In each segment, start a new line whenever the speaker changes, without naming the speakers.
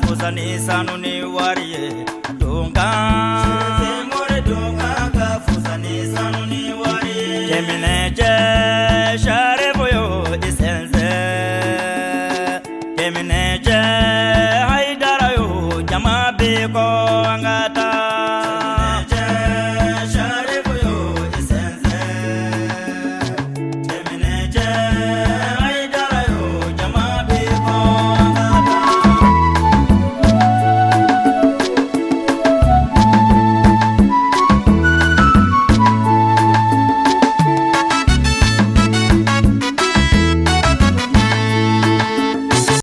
Fusa ni sanu ni wari ye donkan mori donkan ka fusa ni sanu ni wari ye Cɛminɛcɛ Sharifu yo i sɛnsɛn Cɛminɛcɛ Hayidara yo jama bɛ kɔ an ka taa Cɛminɛcɛ Sharifu yo i sɛnsɛn Cɛminɛcɛ Hayidara yo jama bɛ kɔ an ka taa.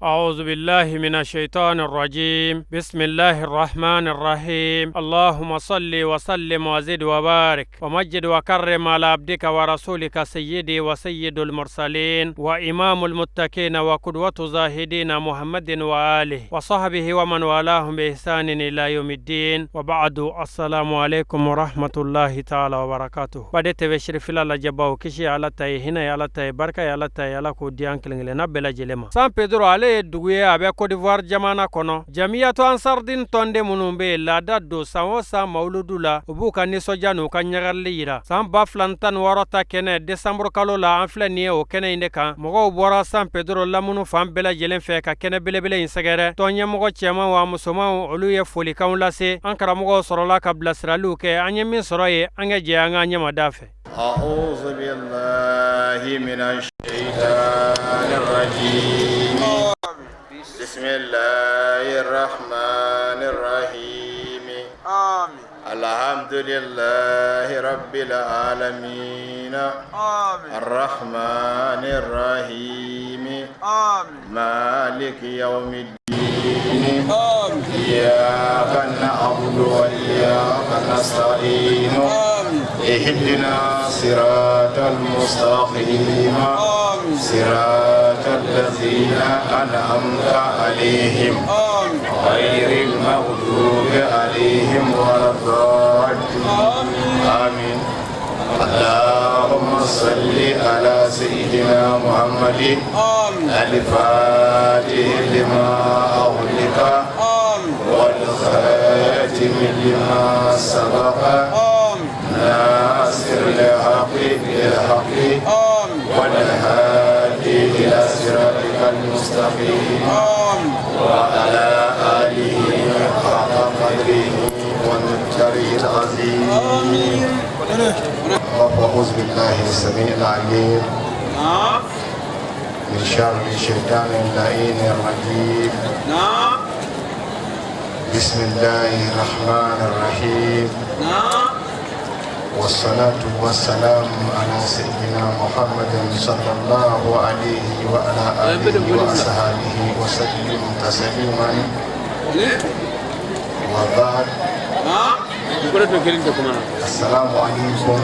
أعوذ بالله من الشيطان الرجيم بسم الله الرحمن الرحيم اللهم صل وسلم وزد وبارك ومجد وكرم على عبدك ورسولك سيدي وسيد المرسلين وإمام المتقين وقدوة زاهدين محمد وآله وصحبه ومن والاهم بإحسان إلى يوم الدين وبعد السلام عليكم ورحمة الله تعالى وبركاته Bade TV Sherifila lajɛbaw kisi Ala ta ye hinɛ ye Ala ta ye barika ye Ala ta ye Ala k'o di an kelen kelenna bɛɛ lajɛlen ma San Pedro ale ye dugu ye a bɛ Côte d'Ivoire jamana kɔnɔ Jamiyatu Ansardin tɔnden minnu bɛ yen laada don san o san mawuludu la u b'u ka nisɔndiya n'u ka ɲagarili yira san 2016 ta kɛnɛ desanburu kalo la an filɛ nin ye o kɛnɛ in de kan mɔgɔw bɔra San Pedro lamunu fan bɛɛ lajɛlen fɛ ka kɛnɛ belebele in sɛgɛrɛ tɔn ɲɛmɔgɔ cɛman wa musomanw olu ye folikanw lase an karamɔgɔw sɔrɔla ka bilasiraliw kɛ an ye min sɔrɔ yen an ka jɛ an ka ɲɛmada fɛ.
أعوذ بالله من الشيطان الرجيم بسم الله الرحمن الرحيم آمين الحمد لله رب العالمين آمين الرحمن الرحيم آمين مالك يوم الدين آمين إياك نعبد وإياك نستعين آمين اهدنا صراط المستقيم آمين صراط الذين أنعمت عليهم آمين غير المغضوب عليهم ولا الضالين آمين اللهم صل على سيدنا محمد الفاتح لما أغلق والخاتم لما سبق ناصر الحق بالحق والهادي إلى صراطك المستقيم وعلى آله حق قدره ومقداره العظيم أعوذ بالله السميع العليم من شر الشيطان اللعين الرجيم بسم الله الرحمن الرحيم والصلاة والسلام على سيدنا محمد صلى الله عليه وعلى آله وأصحابه وسلم تسليما وبعد السلام عليكم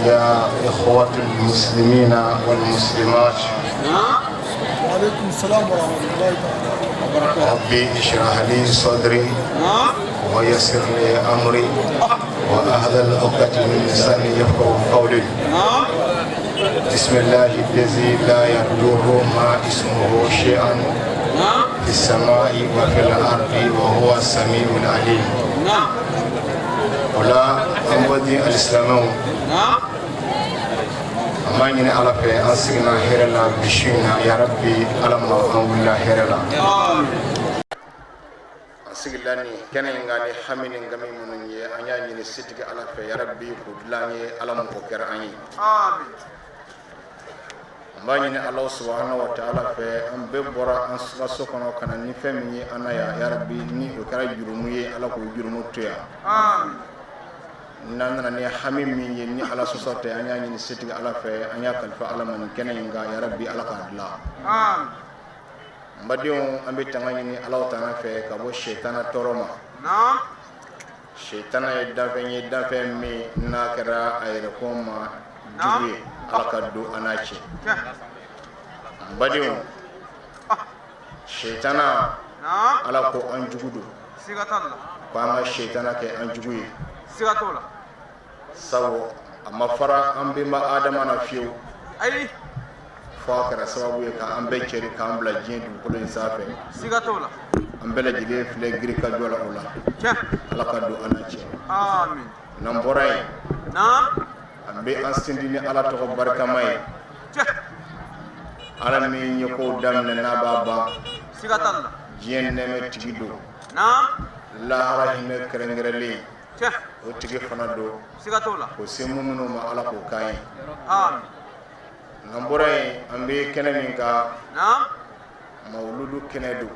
يا إخوة المسلمين والمسلمات
وعليكم السلام ورحمة الله تعالى وبركاته
ربي اشرح لي صدري ويسر لي أمري وأهل عقدة من لساني يفقهوا قولي بسم الله الذي لا يضر مع اسمه شيئا في السماء وفي الأرض وهو السميع العليم o la an baden alisilamɛw an b'a ɲini ala fɛ an siginna hɛrɛ la bi su in na yarabi ala ma an wulila hɛrɛ la an sigila nin kɛnɛ in kan ni hami ni gami minnu ye an y'a ɲini setigi ala fɛ yarabi k'o dilan an ye ala ma o kɛra an ye An b'a ɲini Alahu subahana wataala fɛ an bɛɛ bɔra an ka so kɔnɔ ka na ni fɛn min ye an na yan yarabi ni o kɛra jurumu ye Ala k'o jurumu to yan n'an nana ni hami min ye ni Ala sɔsɔ tɛ an y'a ɲini setigi Ala fɛ an y'a kalifa Ala ma nin kɛnɛ in kan yarabi Ala k'a dilan n badenw an bɛ tanga ɲini Alahu taala fɛ ka bɔ sɛtana tɔɔrɔ ma Sɛtana ye danfɛn ye danfɛn min n'a kɛra a yɛrɛkun ma jugu ye ala ka don an n'a cɛ n badenw sɛtana ala ko an jugu don ko an ka sɛtana kɛ an jugu ye sabu a ma fara an bɛnba adama na fiyewu fo a kɛra sababu ye k'an bɛɛ cɛri k'an bila diɲɛ dugukolo in sanfɛ. An bɛɛ lajɛlen filɛ giri ka jɔ la o la. Ala ka don an n'a cɛ. N'an bɔra yen, an bɛ an sindi ni Ala tɔgɔ barikama ye. Ala min ye kow daminɛ n'a b'a ban. Diɲɛ nɛɛmɛ tigi don. Lahara hinɛ kɛrɛnkɛrɛnlen o tigi fana don. K'o se minnu ma, Ala k'o k'an ye. N'an bɔra yen, an bɛ kɛnɛ min kan, mawuludu kɛnɛ don.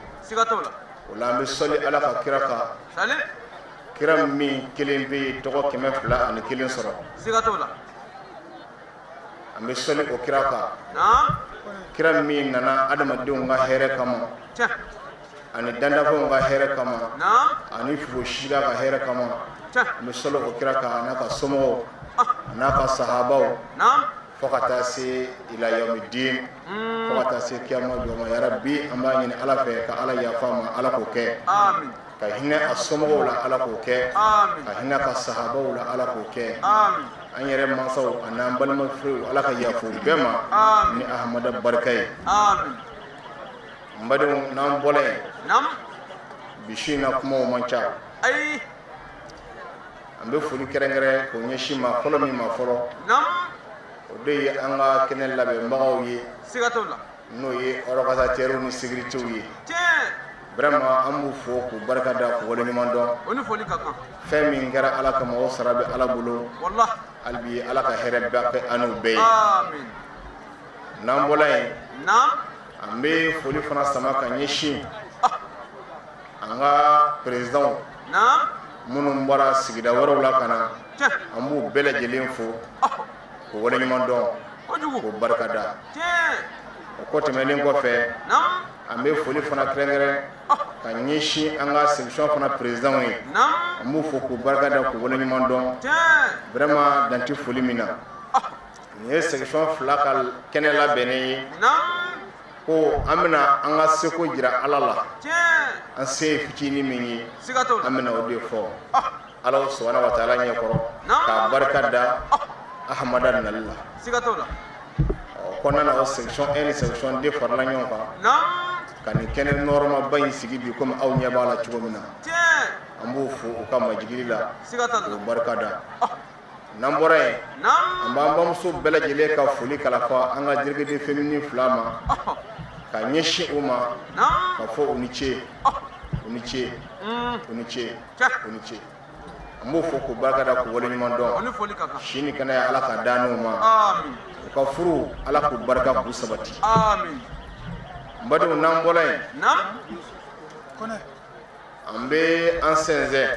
O la, an bɛ sɔli Ala ka kira kan, kira min kelen bɛ yen, tɔgɔ 201 sɔrɔ. An bɛ sɔli o kira kan, kira min nana adamadenw ka hɛrɛ kama ani dandanfɛnw ka hɛrɛ kama ani fosila ka hɛrɛ kama. An bɛ sɔli o kira kan, a n'a ka somɔgɔw, a n'a ka sahabaw, fo ka taa se ila yawmidin, fo ka taa se kiyama jɔ ma. Yarabi, an b'a ɲini Ala fɛ ka Ala yafa ma, Ala k'o kɛ, ka hinɛ a somɔgɔw la, Ala k'o kɛ, ka hinɛ a ka sahabaw la, Ala k'o kɛ. An yɛrɛ mansaw ani n'an balima firew, Ala ka yafa u bɛɛ ma ni Ahamada barika ye. N badenw, n'an bɔra yen, bi su in na, kumaw man ca. An bɛ foli kɛrɛnkɛrɛn k'o ɲɛsin maa fɔlɔ min ma fɔlɔ, o de ye an ka kɛnɛ labɛnbagaw ye, n'o ye organisateurs ni sécurités ye. Vraiment, an b'u fo k'u barika da, k'u waleɲuman dɔn. Fɛn min kɛra Ala kama, o sara bɛ Ala bolo. Hali bi, Ala ka hɛrɛ bɛɛ kɛ an n'u bɛɛ ye. N'an bɔra yen, an bɛ foli fana sama ka ɲɛsin an ka présidents minnu bɔra sigida wɛrɛw la ka na, an b'u bɛɛ lajɛlen fo k'u waleɲuman dɔn, k'u barika da. O kɔ tɛmɛnen kɔfɛ, an bɛ foli fana kɛrɛnkɛrɛn ka ɲɛsin an ka section fana présidents ye. An b'u fo k'u barika da, k'u waleɲuman dɔn. Vraiment, dan tɛ foli min na. Nin ye section fila ka kɛnɛ labɛnnen ye ko an bɛna an ka seko jira Ala la. An se ye fitinin min ye, an bɛna o de fɔ Ala subahana wa taala ɲɛkɔrɔ, k'a barika da Ahamada nali la. Ɔ kɔnɔna na, o section 1 ni section 2 farala ɲɔgɔn kan ka nin kɛnɛ nɔrɔmaba in sigi bi, komi aw ɲɛ b'a la cogo min na. An b'u fo u ka majigili la, k'u barika da. N'an bɔra yen, an b'an bamuso bɛɛ lajɛlen ka foli kalifa an ka délégué féminin fila ma, ka ɲɛsin u ma ka fɔ u ni ce, u ni ce, u ni ce, u ni ce. An b'o fo k'u barika da, k'u waleɲuman dɔn. Si ni kɛnɛya, Ala ka d'an n'u ma. U ka furu, Ala k'u barika, k'u sabati. N badenw, n'an bɔra yen, an bɛ an sɛnsɛn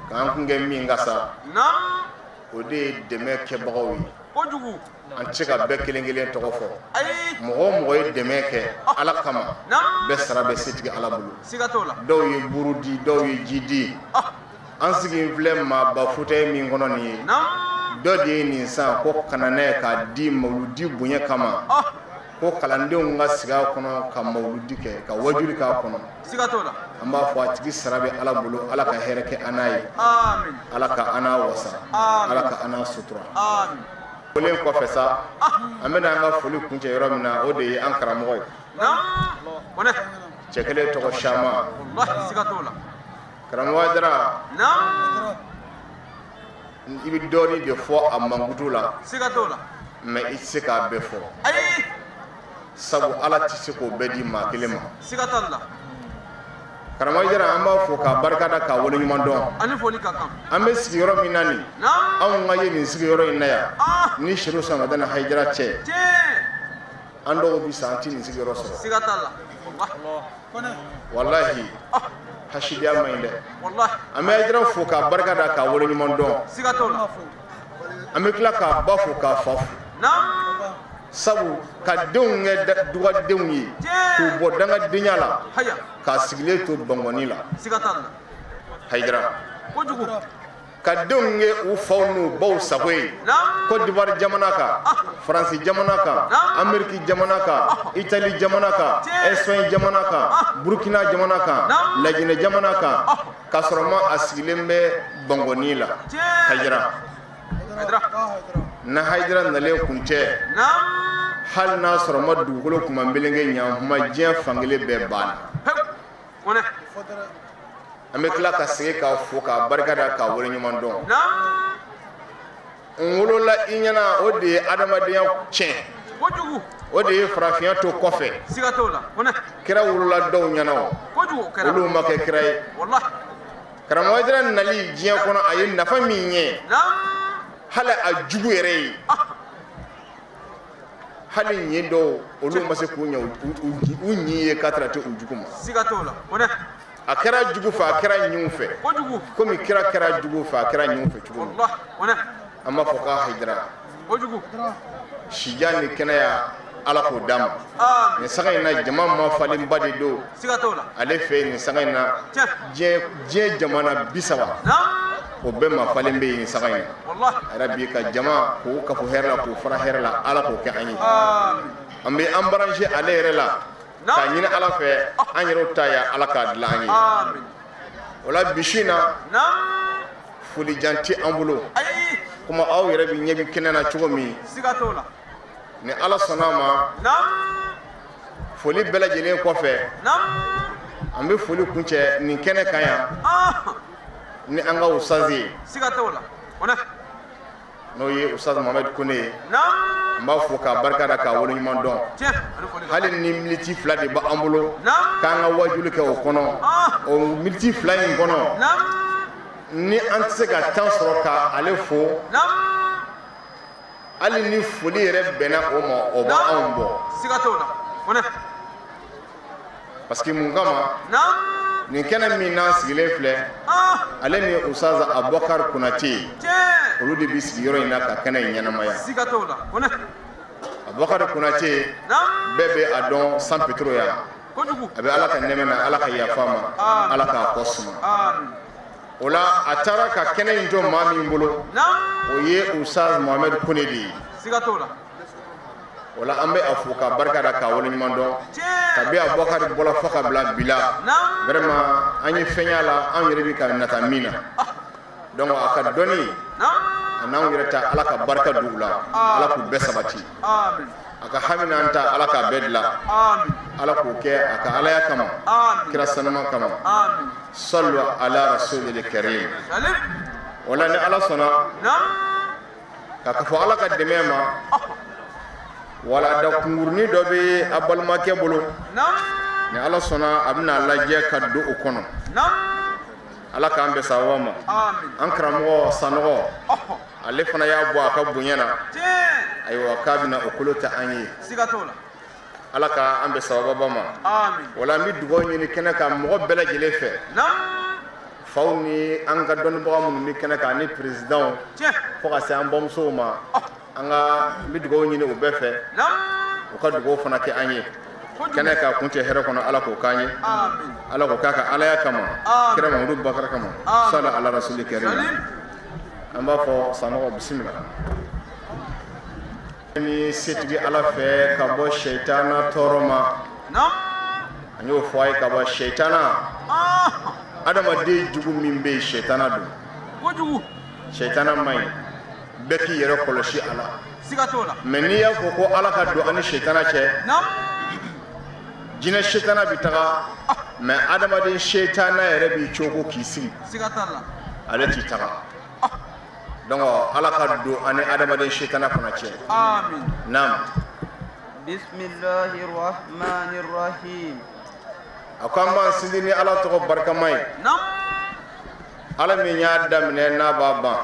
k'an kun kɛ min ka sa, o de ye dɛmɛ kɛbagaw ye. An tɛ se ka bɛɛ kelen kelen tɔgɔ fɔ. Mɔgɔ o mɔgɔ ye dɛmɛ kɛ Ala kama, bɛɛ sara bɛ setigi Ala bolo. Dɔw ye buru di, dɔw ye ji di. An sigi filɛ maaba fauteuil min kɔnɔ nin ye, dɔ de ye nin san ko ka na n'a ye k'a di mawuludi bonya kama, ko kalandenw ka sigi a kɔnɔ ka mawuludi kɛ, ka wajuli k'a kɔnɔ. An b'a fɔ a tigi sara bɛ Ala bolo. Ala ka hɛrɛ kɛ an n'a ye, Ala ka an n'a wasa, Ala ka an n'a sutura. Fɔlen kɔfɛ sa, an bɛna an ka foli kuncɛ yɔrɔ min na, o de ye an karamɔgɔ ye, cɛ kelen tɔgɔ Sama. Karamɔgɔ Jara, i bɛ dɔɔnin de fɔ a mankutu la, mais i tɛ se k'a bɛɛ fɔ, sabu Ala tɛ se k'o bɛɛ di maa kelen ma. Karamɔgɔ Jara, an b'a fɔ k'a barika da, k'a waleɲuman dɔn. An bɛ sigiyɔrɔ min na nin, anw ka ye nin sigiyɔrɔ in na yan ni Seru Samadani Hayidara cɛ, an dɔw bɛ sa, an tɛ nin sigiyɔrɔ sɔrɔ. Walahi, hasidiya man ɲi dɛ. An bɛ Hayidara fo k'a barika da, k'a waleɲuman dɔn. An bɛ tila k'a ba fo, k'a fa fo, sabu ka denw kɛ dugadenw ye, k'u bɔ dangadenya la, k'a sigilen to Bankɔni la. Hayidara ka denw kɛ u faw n'u baw sago ye Côte d'Ivoire jamana kan, Faransi jamana kan, Amérique jamana kan, Italie jamana kan, Espagne jamana kan, Burkina jamana kan, Laginɛ jamana kan, k'a sɔrɔ ma a sigilen bɛ Bankɔni la. Hayidara, na Hayidara nalen kun tɛ. Hali n'a sɔrɔ ma dugukolo kuma melenge ɲankuma, diɲɛ fankelen bɛɛ banna. An bɛ tila ka segin k'a fo, k'a barika da, k'a waleɲuman dɔn. N wolola i ɲɛna, o de ye adamadenya tiɲɛ, o de ye farafinya to kɔfɛ. Kira wolola dɔw ɲɛna, o olu ma kɛ kira ye. Karamɔgɔ Hayidara nali diɲɛ kɔnɔ, a ye nafa min ɲɛ, hali a jugu yɛrɛ ye, hali ɲin dɔw, olu ma se k'u ɲɛ u ɲin ye k'a tɛ u jugu ma. A kɛra jugu fɛ, a kɛra ɲinw fɛ, komi kira kɛra jugu fɛ, a kɛra ɲinw fɛ cogo min. An b'a fɔ k'a Hayidara, sijan ni kɛnɛya, Ala k'o d'a ma. Nin sanga in na, jama ma falenba de don ale fɛ yen. Nin sanga in na, diɲɛ jamana 30, o bɛɛ ma falen bɛ yen nin sanga in na. Yarabi, ka jama k'o kafo hɛrɛ la, k'o fara hɛrɛ la, Ala k'o kɛ an ye. An bɛ an branché ale yɛrɛ la k'a ɲini Ala fɛ, an yɛrɛw ta ya, Ala k'a dilan an ye. O la, bi su in na, folijan tɛ an bolo, komi aw yɛrɛ bɛ ɲɛ bɛ kɛnɛ na cogo min. Ni Ala sɔnna a ma, foli bɛɛ lajɛlen kɔfɛ, an bɛ foli kuncɛ nin kɛnɛ kan yan ni an ka usazi ye, n'o ye Usaz Mohamed Kone ye. N b'a fo k'a barika da, k'a waleɲuman dɔn. Hali ni miniti 2 de b'an bolo k'an ka wajuli kɛ o kɔnɔ, o miniti 2 in kɔnɔ, ni an tɛ se ka temps sɔrɔ ka ale fo, hali ni foli yɛrɛ bɛnna o ma, o b'anw bɔ. Parce que mun kama, nin kɛnɛ min n'an sigilen filɛ, ale ni Usaz Abubakar Konate, olu de bɛ sigi yɔrɔ in na ka kɛnɛ in ɲɛnamaya. Abubakar Konate, bɛɛ bɛ a dɔn San Pedro yan. A bɛ Ala ka nɛmɛ na, Ala ka yafa ma, Ala k'a kɔ suma. O la, a taara ka kɛnɛ in to maa min bolo, o ye Usaz Mohamed Kone de ye. O la, an bɛ a fo ka barika da, k'a waleɲuman dɔn. Kabi Abubakar bɔla fo ka bila bi la, vraiment, an ye fɛn y'a la, anw yɛrɛ bɛ ka nata min na. Donc a ka dɔnni a n'anw yɛrɛ ta, Ala ka barika don u la, Ala k'u bɛɛ sabati. A ka hami n'an ta, Ala k'a bɛɛ dilan, Ala k'o kɛ a ka alaya kama, kira sanuma kama. Sallu ala rasulil karim. O la, ni Ala sɔnna ka fɔ Ala ka dɛmɛ ma, wala da kunkurunin dɔ bɛ a balimakɛ bolo, ni Ala sɔnna, a bɛna lajɛ ka don o kɔnɔ. Ala k'an bɛn sababa ma. An karamɔgɔ Sanɔgɔ, ale fana y'a bɔ a ka bonya na, ayiwa, k'a bɛna o kolo ta an ye. Ala ka an bɛn sababa ma. Wala an bɛ dugawu ɲini kɛnɛ kan mɔgɔ bɛɛ lajɛlen fɛ, faw ni an ka dɔnnibaga minnu bɛ kɛnɛ kan, ani présidentw, fo ka se an bamusow ma. An ka n bɛ dugawu ɲini o bɛɛ fɛ, u ka dugawu fana kɛ an ye kɛnɛ ka kuncɛ hɛrɛ kɔnɔ. Ala k'o k'an ye, Ala k'o k'a ka alaya kama, kira Mamadu bakara kama. Sala ala rasuli karim. An b'a fɔ Sanɔgɔ, bisimila. Ni setigi Ala fɛ, ka bɔ sɛyitana tɔɔrɔ ma. An y'o fɔ a ye, ka bɔ sɛyitana, adamaden jugu min bɛ yen, sɛyitana don. Sɛyitana man ɲi, bɛɛ k'i yɛrɛ kɔlɔsi a la. Mais n'i y'a fɔ ko Ala ka don an ni sɛyitana cɛ, jinɛ sɛyitana bɛ taga, mais adamaden sɛyitana yɛrɛ b'i cogo k'i sigi, ale t'i taga. Donc Ala ka don an ni adamaden sɛyitana fana cɛ. Naam.
Bismillahi rahmani rahim.
A ko an b'an sinsin ni Ala tɔgɔ barikama ye, Ala min y'a daminɛ n'a b'a ban.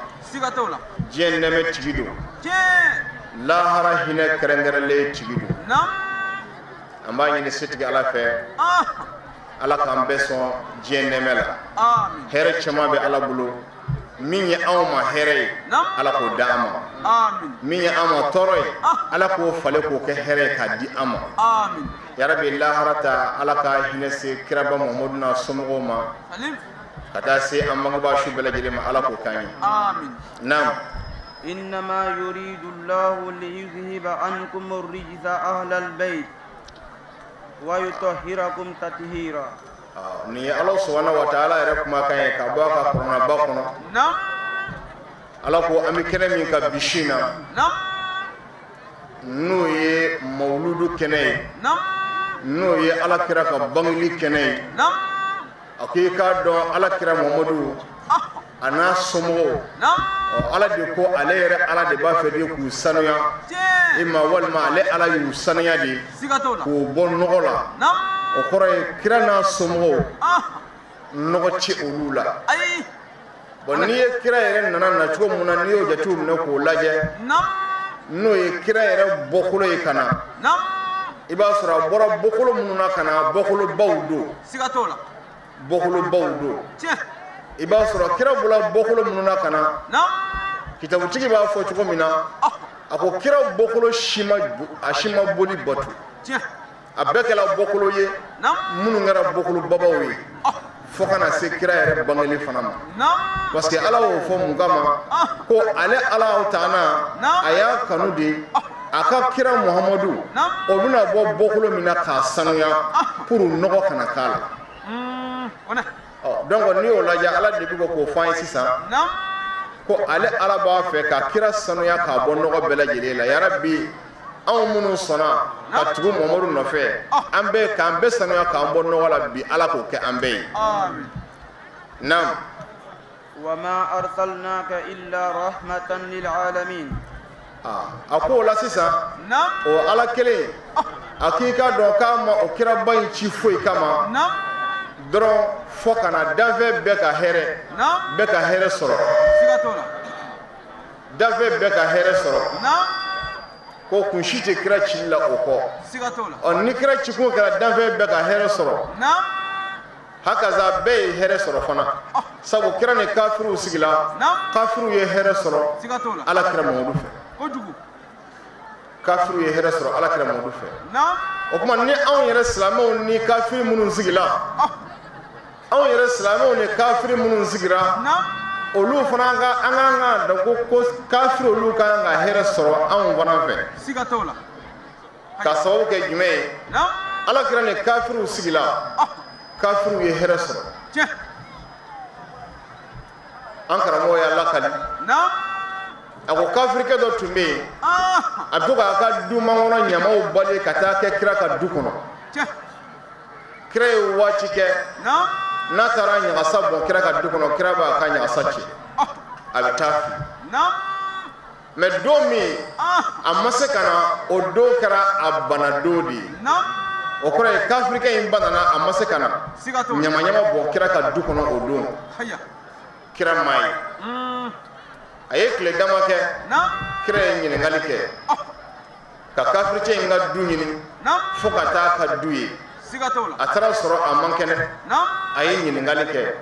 Diɲɛ nɛmɛ tigi don, lahara hinɛ kɛrɛnkɛrɛnlen tigi don. An b'a ɲini setigi Ala fɛ, Ala k'an bɛɛ sɔn diɲɛ nɛmɛ la. Hɛrɛ caman bɛ Ala bolo. Min ye anw ma hɛrɛ ye, Ala k'o di an ma. Min ye an ma tɔɔrɔ ye, Ala k'o falen k'o kɛ hɛrɛ ye k'a di an ma. Yarabi, lahara ta, Ala ka hinɛ se kiraba Mamadu n'a somɔgɔw ma, ka taa se an bangebaa su bɛɛ lajɛlen ma. Ala k'o k'an ye. Naam.
إنما يريد الله ليذهب عنكم الرجس أهل البيت ويطهركم تطهيرا.
Nin ye Ala subhanahu wa taala yɛrɛ kumakan ye ka bɔ a ka kuranɛba kɔnɔ. Ala ko an bɛ kɛnɛ min kan bi su in na, N'o ye mawuludu kɛnɛ ye, n'o ye Ala kira ka bangeli kɛnɛ ye. A ko i k'a dɔn, Ala kira Mamadu a n'a somɔgɔw, Ala de ko ale yɛrɛ Ala de b'a fɛ de k'u sanuya i ma, walima ale Ala y'u sanuya de k'u bɔ nɔgɔ la. O kɔrɔ ye kira n'a somɔgɔw, nɔgɔ tɛ olu la. Bon, n'i ye kira yɛrɛ nana nacogo mun na, n'i y'o jatew minɛ k'o lajɛ, n'o ye kira yɛrɛ bɔkolo ye ka na, i b'a sɔrɔ a bɔra bɔkolo minnu na ka na, bɔkolobaw don, bɔkolobaw don. I b'a sɔrɔ kira bɔra bɔkolo minnu na ka na, kitabutigi b'a fɔ cogo min na, a ko kira bɔkolo si ma, a si ma boli bato. A bɛɛ kɛra bɔkolo ye minnu kɛra bɔkolo babaw ye, fo ka na se kira yɛrɛ bangeli fana ma, parce que Ala y'o fɔ mun kama? Ko ale Ala taana, a y'a kanu de a ka kira Muhamadu, o bɛna bɔ bɔkolo min na, k'a sanuya pour nɔgɔ kana k'a la. Ɔ, donc n'i y'o lajɛ, Ala de bɛ k'o fɔ an ye sisan ko ale Ala b'a fɛ ka kira sanuya k'a bɔ nɔgɔ bɛɛ lajɛlen la. Yarabi, anw minnu sɔnna ka tugu Mamadu nɔfɛ, an bɛɛ k'an bɛɛ sanuya k'an bɔ nɔgɔ la bi, Ala k'o kɛ an bɛɛ ye. Naam.
وما أرسلناك إلا رحمة للعالمين.
A ko o la sisan, o Ala kelen, a k'i ka dɔn k'a ma o kiraba in ci foyi kama dɔrɔn fɔ ka na danfɛn bɛɛ ka hɛrɛ, bɛɛ ka hɛrɛ sɔrɔ, danfɛn bɛɛ ka hɛrɛ sɔrɔ. Ko kun si tɛ kira cili la o kɔ. Ɔ, ni kira cikun kɛra danfɛn bɛɛ ka hɛrɛ sɔrɔ, hakaza bɛɛ ye hɛrɛ sɔrɔ fana, sabu kira ni kafiriw sigila, kafiriw ye hɛrɛ sɔrɔ Ala kira Mamadu fɛ, kafiriw ye hɛrɛ sɔrɔ Ala kira Mamadu fɛ. O tuma, ni anw yɛrɛ silamɛw ni kafiri minnu sigila, anw yɛrɛ silamɛw ni kafiri minnu sigira, olu fana ka an kan ka dɔn ko kafiri olu ka kan ka hɛrɛ sɔrɔ anw fana fɛ. Ka sababu kɛ jumɛn ye? Ala kira ni kafiriw sigila, kafiriw ye hɛrɛ sɔrɔ. An karamɔgɔ y'a lakali, a ko kafirikɛ dɔ tun bɛ yen, a bɛ to k'a ka du mankɔnɔ ɲamaw bali ka taa kɛ kira ka du kɔnɔ. Kira ye waati kɛ, n'a taara ɲagasa bɔn kira ka du kɔnɔ, kira b'a ka ɲagasa cɛ, a bɛ taa fili. Mais don min a ma se ka na, o don kɛra a bana don de ye. O kɔrɔ ye kafirikɛ in banana, a ma se ka na ɲamaɲama bɔn kira ka du kɔnɔ o don. Kira m'a ye. A ye tile dama kɛ, kira ye ɲininkali kɛ ka kafiricɛ in ka du ɲini fo ka taa ka du ye. A taara sɔrɔ a man kɛnɛ. A ye ɲininkali kɛ.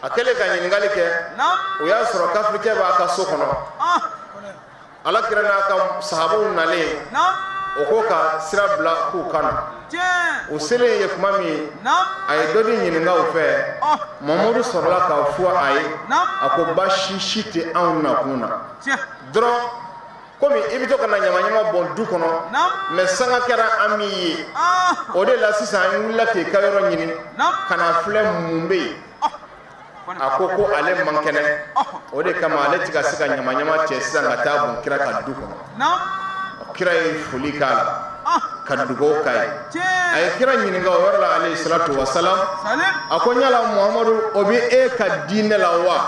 A kɛlen ka ɲininkali kɛ, o y'a sɔrɔ kafirikɛ b'a ka so kɔnɔ. Ala kira n'a ka sahabaw nalen, o ko ka sira bila k'u ka na. O selen ye tuma min, a ye dɔ di ɲininka o fɛ. Mamadu sɔrɔla k'a fɔ a ye, a ko baasi si tɛ anw nakun na dɔrɔn, komi i bɛ to ka na ɲamaɲama bɔn du kɔnɔ, mais sanga kɛra an m'i ye. O de la sisan an wulila k'i ka yɔrɔ ɲini ka na filɛ, mun bɛ yen? A ko ko ale man kɛnɛ, o de kama ale tɛ ka se ka ɲamaɲama cɛ sisan ka taa bɔn kira ka du kɔnɔ. Kira ye foli k'a la ka dugawu k'a ye. A ye kira ɲininka o yɔrɔ la, alayhi salatu wa salam, a ko yala Muhamadu, o bɛ e ka diinɛ la wa,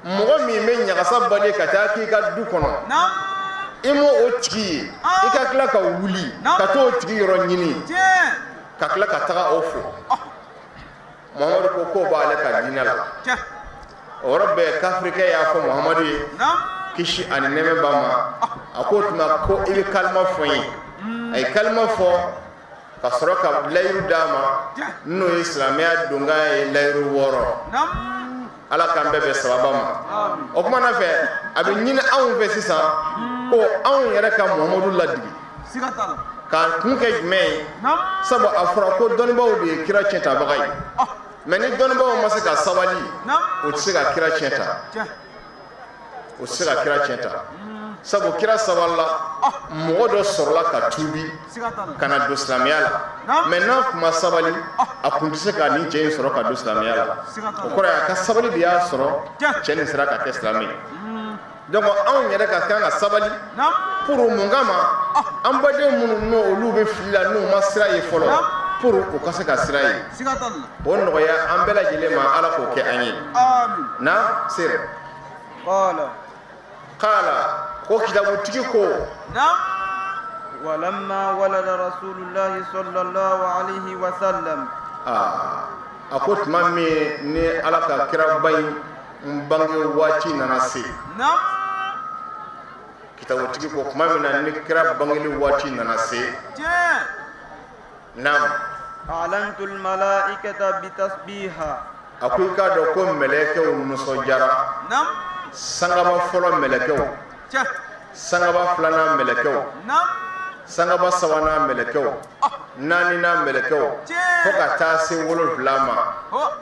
mɔgɔ min bɛ ɲagasa bali ka taa k'i ka du kɔnɔ, i m'o o tigi ye, i ka tila ka wuli ka t'o tigi yɔrɔ ɲini ka tila ka taga o fo? Muhamadu ko k'o b'ale ka diinɛ la. O yɔrɔ bɛɛ, kafirikɛ y'a fɔ Muhamadu ye, kisi ani nɛɛmɛ b'a ma, a k'o tuma ko i bɛ kalima fɔ n ye. A ye kalima fɔ ka sɔrɔ ka layiru d'a ma, n'o ye silamɛya donkan ye, layiru 6. Ala k'an bɛɛ bɛn sababa ma. O kuma na fɛ, a bɛ ɲini anw fɛ sisan ko anw yɛrɛ ka Muhamadu ladigi. K'a kun kɛ jumɛn ye? Sabu a fɔra ko dɔnnibaaw de ye kira tiɲɛ tabaga ye. Mais ni dɔnnibaaw ma se ka sabali, o tɛ se ka kira tiɲɛ ta, o tɛ se ka kira tiɲɛ ta, sabu kira sabalila, mɔgɔ dɔ sɔrɔla ka tuubi ka na don silamɛya la. Mais n'a kun ma sabali, a kun tɛ se ka nin cɛ in sɔrɔ ka don silamɛya la. O kɔrɔ ye a ka sabali de y'a sɔrɔ cɛ nin sera ka kɛ silamɛ ye. Donc anw yɛrɛ ka kan ka sabali pour mun kama? An baden minnu n'o olu bɛ fili la, n'u ma sira ye fɔlɔ, pour u ka se ka sira ye, o nɔgɔya an bɛɛ lajɛlen ma. Ala k'o kɛ an ye. Na sere qala, ko kitabutigi ko:
ولما ولد رسول الله صلى الله عليه وسلم.
Aa, a ko tuma min ni Ala ka kiraba in n bange waati nana se, kitabutigi ko tuma min na ni kira bangeli waati nana se, naam.
أعلنت الملائكة بتسبيحها.
A ko i k'a dɔn ko mɛlɛkɛw nisɔndiyara. Sangaba fɔlɔ mɛlɛkɛw, sangaba filanan mɛlɛkɛw, sangaba sabanan mɛlɛkɛw, naaninan mɛlɛkɛw, fo ka taa se 7 ma,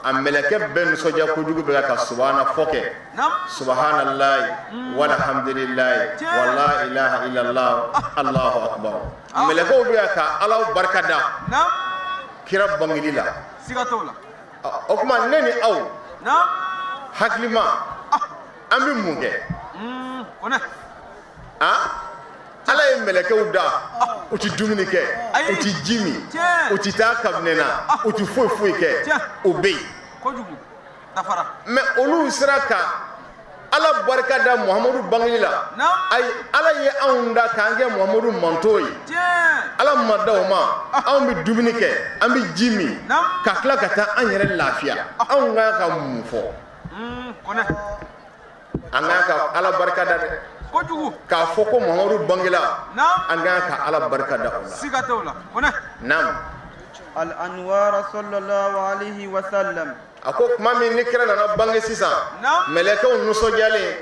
a mɛlɛkɛ bɛɛ nisɔndiya kojugu bɛ ka subahana fɔ kɛ: subahanallahi walhamdulillahi wala ilaha illallah, Allahu akbar. Mɛlɛkɛw bɛ ka Ala barika da kira bangeli la. O tuma, ne ni aw hakilima, an bɛ mun kɛ? Ah, Ala ye mɛlɛkɛw da, u ti dumuni kɛ, u ti ji min, u ti taa kabinɛ na, u ti foyi foyi kɛ, u bɛ yen. Mais olu sera ka Ala barika da Muhamadu bangeli la. Ayi, Ala ye anw da k'an kɛ Muhamadu manto ye. Ala ma da o ma, anw bɛ dumuni kɛ, an bɛ ji min, ka tila ka taa an yɛrɛ lafiya. Anw kan ka mun fɔ? An kan ka Ala barika da dɛ. K'a fɔ ko Muhamadu bangela, an kan ka Ala barika da o la. Naam.
الأنوار صلى الله عليه وسلم.
A ko tuma min ni kira nana bange sisan, mɛlɛkɛw nisɔndiyalen,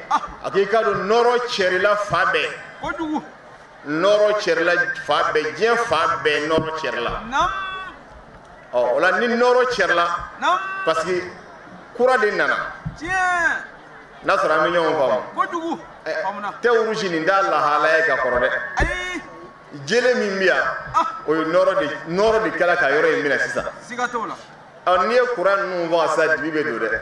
a k'i k'a dɔn nɔrɔ cɛrila fa bɛɛ, nɔrɔ cɛrila fa bɛɛ, diɲɛ fa bɛɛ nɔrɔ cɛrila. Ɔ, o la ni nɔrɔ cɛrila, parce que kura de nana. N'a sɔrɔ an bɛ ɲɔgɔn faamu, tɛ wurusi nin t'a lahalaya ye ka kɔrɔ dɛ. Jele min bɛ yan, o ye nɔrɔ de kɛra ka yɔrɔ in minɛ sisan. Ɔ, n'i ye kuran ninnu faga sisan, dibi bɛ don dɛ.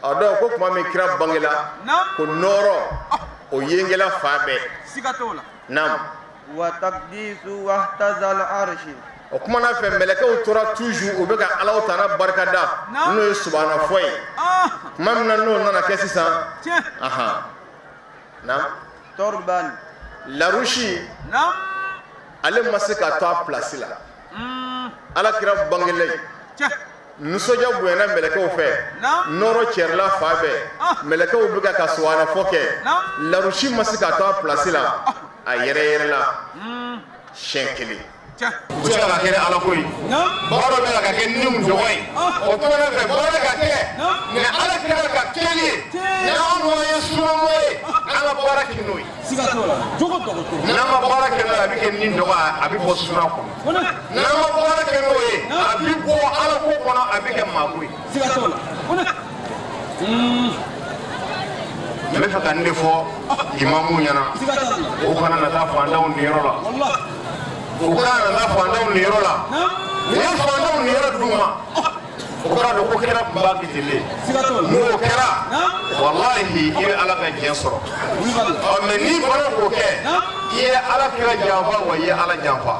Ɔ, donc ko tuma min kira bangela, ko nɔrɔ o yenkɛla fa bɛɛ. Naam.
وتقديس واهتز العرش.
O kumana fɛ, mɛlɛkɛw tora toujours u bɛ ka Alaw tana barika da, n'o ye subahana fɔ ye. Tuma min na n'o nana kɛ sisan, ahan, naam.
تربا.
Larusi, ale ma se ka to a place la. Ala kira bangela ye, nisɔndiya bonyana mɛlɛkɛw fɛ, nɔrɔ cɛrila fa bɛɛ, mɛlɛkɛw bɛ ka subahana fɔ kɛ, larusi ma se ka to a place la, a yɛrɛ yɛrɛ la siɲɛ kelen.
U bɛ se ka kɛ ni Ala ko ye, baara dɔ bɛ na ka kɛ niw dɔgɔ ye. O tuma fɛ, baara ka kɛ ni Ala kira ka kɛli ye, ni anw ye sunamɔgɔ ye, an ka baara kɛ n'o ye. N'an ma baara kɛ n'o ye, a bɛ kɛ ni dɔgɔ, a bɛ bɔ suna kɔnɔ. N'an ma baara kɛ n'o ye, a bɛ bɔ Ala ko kɔnɔ, a bɛ kɛ maako ye. N bɛ fɛ ka nin de fɔ imamu ɲɛna, o kana na taa fantanw niyɔrɔ la, u kana na taa fantanw niyɔrɔ la. N'i ye fantanw niyɔrɔ d'u ma, o kɔrɔ dɔn ko kira tun b'a kɛ ten de. N'o kɛra, walahi, i bɛ Ala ka diɲɛ sɔrɔ. Ɔ, mɛ n'i bɔra k'o kɛ, i ye Ala kira janfa, wa i ye Ala janfa.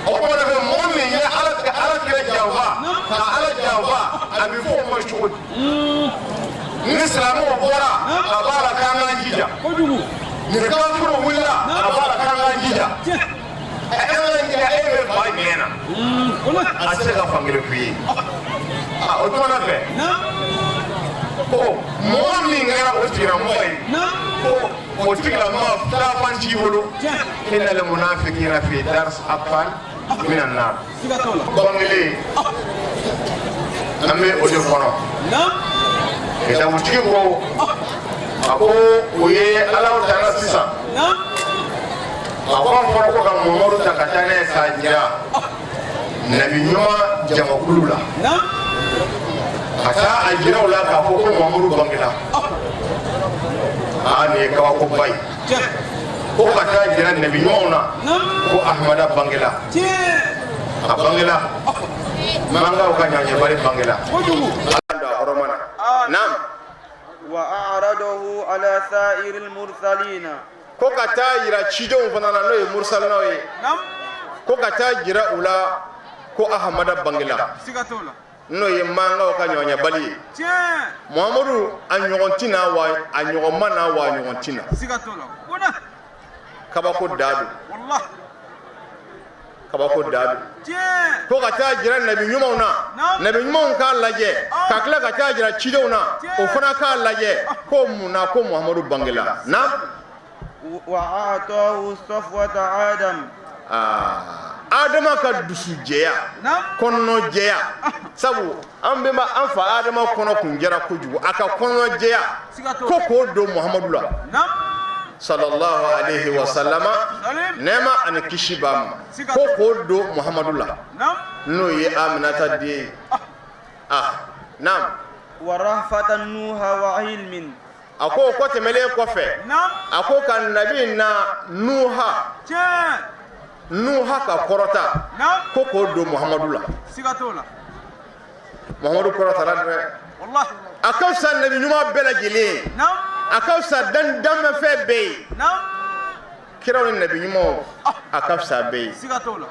O kɔrɔ fɛ, mɔgɔ min ye Ala kira janfa ka Ala janfa, a bɛ fɔ o ma cogo di? Ni silamɛw bɔra, a b'a la k'an k'an jija. Ni kafiriw wulila, a b'a la k'an k'an jija. Ɛ, an k'an jija, e bɛ fa jumɛn na? A tɛ se ka fankelen f'i ye. A, o tuma na fɛ, ko mɔgɔ min kɛra o tigilamɔgɔ ye, ko o tigilamɔgɔ taafan t'i bolo. Innal munafiqina fi darkil asfal minan nar. Bangelen, an bɛ o de kɔnɔ. Kitabutigi ko, a ko o ye Ala tana sisan. A ko an fɔra ko ka Mamadu ta ka taa n'a ye k'a jira nabi ɲuman jamakulu la, ka taa a jira u la k'a fɔ ko Mamadu bangela. Aa, nin ye kabakoba ye. Ko ka taa jira nabi ɲumanw na ko Ahmada bangela, a bangela, mankaw ka ɲaɲɛbali bangela.
Ala don a hɔrɔma na. Naam.
وأعرضه وعلى سائر المرسلين.
Ko ka taa yira cidenw fana na, n'o ye mursalinaw ye, ko ka taa jira u la ko Ahamada bangela, n'o ye mankaw ka ɲɔgɔnyabali ye. Muhamadu a ɲɔgɔn tɛna wa, a ɲɔgɔn ma na wa, a ɲɔgɔn tɛna. Kabako da don, kabako da don. Ko ka taa jira nabi ɲumanw na, nabi ɲumanw k'a lajɛ, ka tila ka taa jira cidenw na, o fana k'a lajɛ ko mun na ko Muhamadu bangela na.
وأعطاه صفوة آدم.
Aa, Adama ka dusujɛya, kɔnɔjɛya, sabu an bɛnba, an fa Adama kɔnɔ kun jɛra kojugu, a ka kɔnɔjɛya ko k'o don Muhamadu la, sallallahu alaihi wa sallama, nɛɛma ani kisi b'a ma, ko k'o don Muhamadu la, n'o ye Aminata den ye. Ah, naam.
ورأفة نوح وعلم.
A ko o kɔ tɛmɛlen kɔfɛ, a ko ka nabi na Nuha, Nuha ka kɔrɔta, ko k'o don Muhamadu la. Muhamadu kɔrɔtara dɛ, a ka fisa nabi ɲuman bɛɛ lajɛlen ye, a ka fisa dan danmɛfɛn bɛɛ ye, kiraw ni nabi ɲumanw, a ka fisa bɛɛ ye.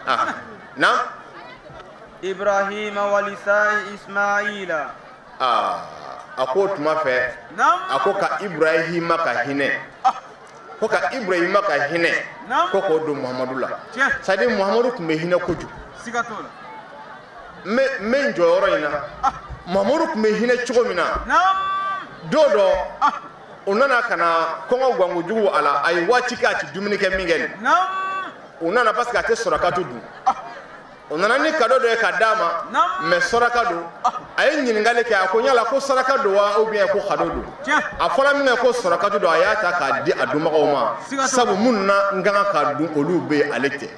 Ah, naam.
إبراهيم ولسان إسماعيل.
Aa, a ko o tuma fɛ, a ko ka Ibrahima ka hinɛ, ko ka Ibrahima ka hinɛ, ko k'o don Muhamadu la. C'est à dire Muhamadu tun bɛ hinɛ kojugu. N bɛ n jɔ yɔrɔ in na. Muhamadu tun bɛ hinɛ cogo min na, don dɔ u nana ka na kɔngɔ gankojugu a la, a ye waati kɛ a tɛ dumuni kɛ min kɛ nin, u nana parce que a tɛ sɔrɔkatu dun, o nana ni cadeau dɔ ye ka d'a ma, mais saraka don. A ye ɲininkali kɛ, a ko yala ko saraka don wa, ou bien ko cadeau don? A fɔra min kɛ ko sarakatu don, a y'a ta k'a di a dunbagaw ma, sabu minnu na n ka kan k'a dun, olu bɛ yen, ale tɛ.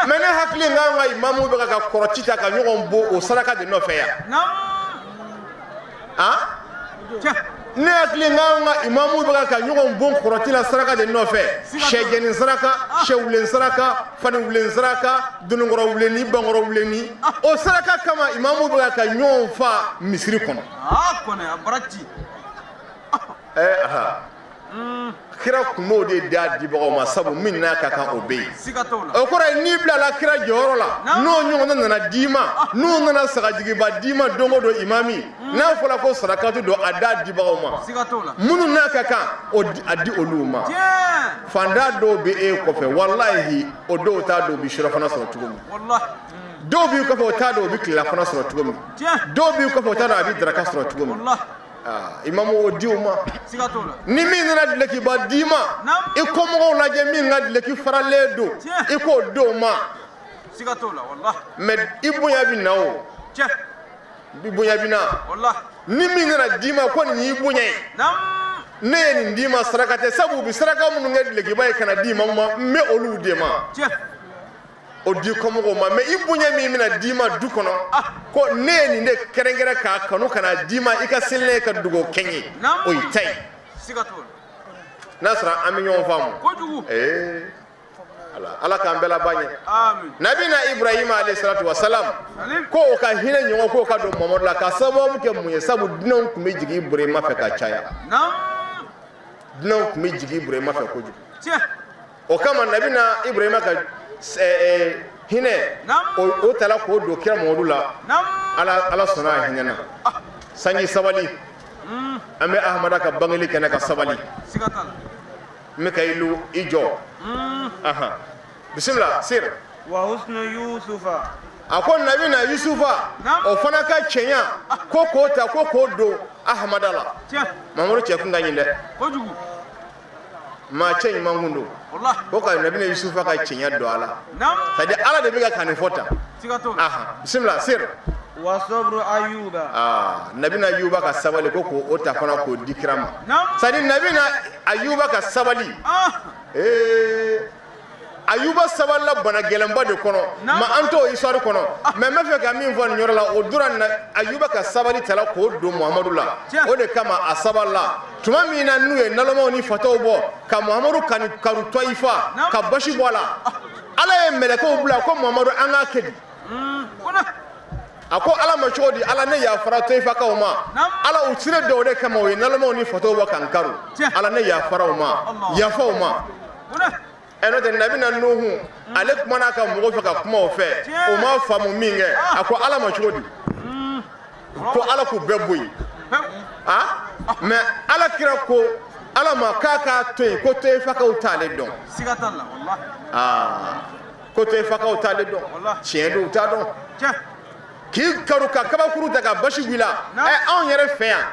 Mais ne hakili k'an ka imamu bɛ ka kɔrɔti ta ka ɲɔgɔn bon o saraka de nɔfɛ yan. Ah, ne hakili k'an ka imamu bɛ ka ɲɔgɔn bon kɔrɔti la saraka de nɔfɛ, sɛjɛni saraka, sɛwulen saraka, faniwulen saraka, dononkɔrɔ wulenni, bankɔrɔ wulenni, o saraka kama imamu bɛ ka ɲɔgɔn fa misiri kɔnɔ. Ɛɛ aha, kira kun b'o de d'a dibagaw ma, sabu min n'a ka kan o bɛ yen. O kɔrɔ ye n'i bilala kira jɔyɔrɔ la, n'o ɲɔgɔnna nana d'i ma, n'o nana sagajigiba d'i ma don o don, imami, n'a fɔra ko sarakatu don, a d'a dibagaw ma, minnu n'a ka kan o a di olu ma. Fanda dɔw bɛ e kɔfɛ, walahi, o dɔw t'a dɔn u bɛ surafana sɔrɔ cogo min. Dɔw b'i kɔfɛ, o t'a dɔn u bɛ tilelafana sɔrɔ cogo min. Dɔw b'i kɔfɛ, o t'a dɔn a bɛ daraka sɔrɔ cogo min. Imamu, o di u ma. Ni min nana dulokiba d'i ma, i kɔmɔgɔw lajɛ, min ka duloki faralen don, i k'o di o ma. Mais i bonya bɛ na, o i bonya bɛ na. Ni min nana d'i ma ko nin y'i bonya ye, ne ye nin d'i ma, saraka tɛ, sabu u bɛ saraka minnu kɛ dulokiba ye ka na di imamu ma, n bɛ olu de ma, o di kɔmɔgɔw ma. Mais i bonya min bɛna d'i ma du kɔnɔ, ko ne ye nin de kɛrɛnkɛrɛn k'a kanu ka na d'i ma, i ka seli n'a ye ka dugawu kɛ n ye, o y'i ta ye. N'a sɔrɔ an bɛ ɲɔgɔn faamu. Ee ala, ala k'an bɛɛ laban ɲɛ. Nabina Ibrahima alayhi salatu wa salam, ko o ka hinɛ ɲɔgɔn k'o ka don Mamadu la, ka sababu kɛ mun ye? Sabu dunanw tun bɛ jigin Ibrahima fɛ ka caya, dunanw tun bɛ jigin Ibrahima fɛ kojugu. O kama nabina Ibrahima ka hinɛ o tala k'o don kira Mamadu la. Ala, ala sɔnna a hinɛ na. Sanji sabali, an bɛ Ahamada ka bangeli kɛnɛ ka sabali. Mikayilu, i jɔ. Ahan, bisimila sir.
وحسن يوسف.
A ko nabina Yusufa, o fana ka cɛɲa, ko k'o ta ko k'o don Ahamada la. Mamadu cɛ kun ka ɲi dɛ, maa cɛ ɲuman kun don. Ko ka nabina Yusufa ka cɛɲa don a la, c'est à dire Ala de bɛ ka nin fɔ tan. Ahan, bisimila sir.
وصبر أيوب.
Aa, nabina Ayuba ka sabali, ko k'o ta fana k'o di kira ma, c'est à dire nabina Ayuba ka sabali. Ee, Ayuba sabalila bana gɛlɛnba de kɔnɔ, ma an t'o histoire kɔnɔ, mais n bɛ fɛ ka min fɔ nin yɔrɔ la, o dora na Ayuba ka sabali tala k'o don Muhamadu la. O de kama a sabalila tuma min na n'u ye nalomaw ni fatɔw bɔ ka Muhamadu kanu karu Tɔyifa ka basi bɔ a la, Ala ye mɛlɛkɛw bila ko Muhamadu, an k'a kɛ di? A ko Ala ma cogo di? Ala, ne yafara Toyifakaw ma. Ala, u sire dɔw de kama, u ye nalomaw ni fatɔw bɔ k'an karu. Ala, ne yafara u ma, yafa u ma. Ɛ, n'o tɛ, nabina Nuhu, ale kumana a ka mɔgɔw fɛ ka kuma o fɛ, o ma faamu min kɛ, a ko Ala ma cogo di? Ko Ala k'u bɛɛ bɔ yen. Ah, mais Ala kira ko Ala ma k'a k'a to yen, ko Toyifakaw t'ale dɔn. Aa, ko Toyifakaw t'ale dɔn, tiɲɛ don, u t'a dɔn. K'i karu ka kabakuru ta ka basi b'i la. Ɛ, anw yɛrɛ fɛ yan,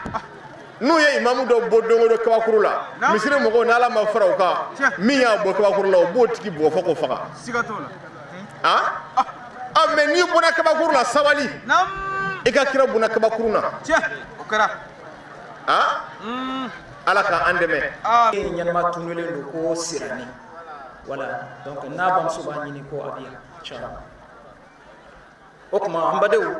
n'u ye imamu dɔ bɔ don o don kabakuru la, misiri mɔgɔw, n'Ala ma fara u kan, min y'a bɔ kabakuru la, u b'o tigi bugɔ fo k'o faga. Ah ah, mais n'i bɔra kabakuru la, sabali, i ka kira bɔnna kabakuru na. Ah, Ala ka an dɛmɛ.
Ɲɛnama tunulen don ko sirani, voilà. Donc n'a bamuso b'a ɲini ko a bɛ yan, inchallah. O tuma, an badenw,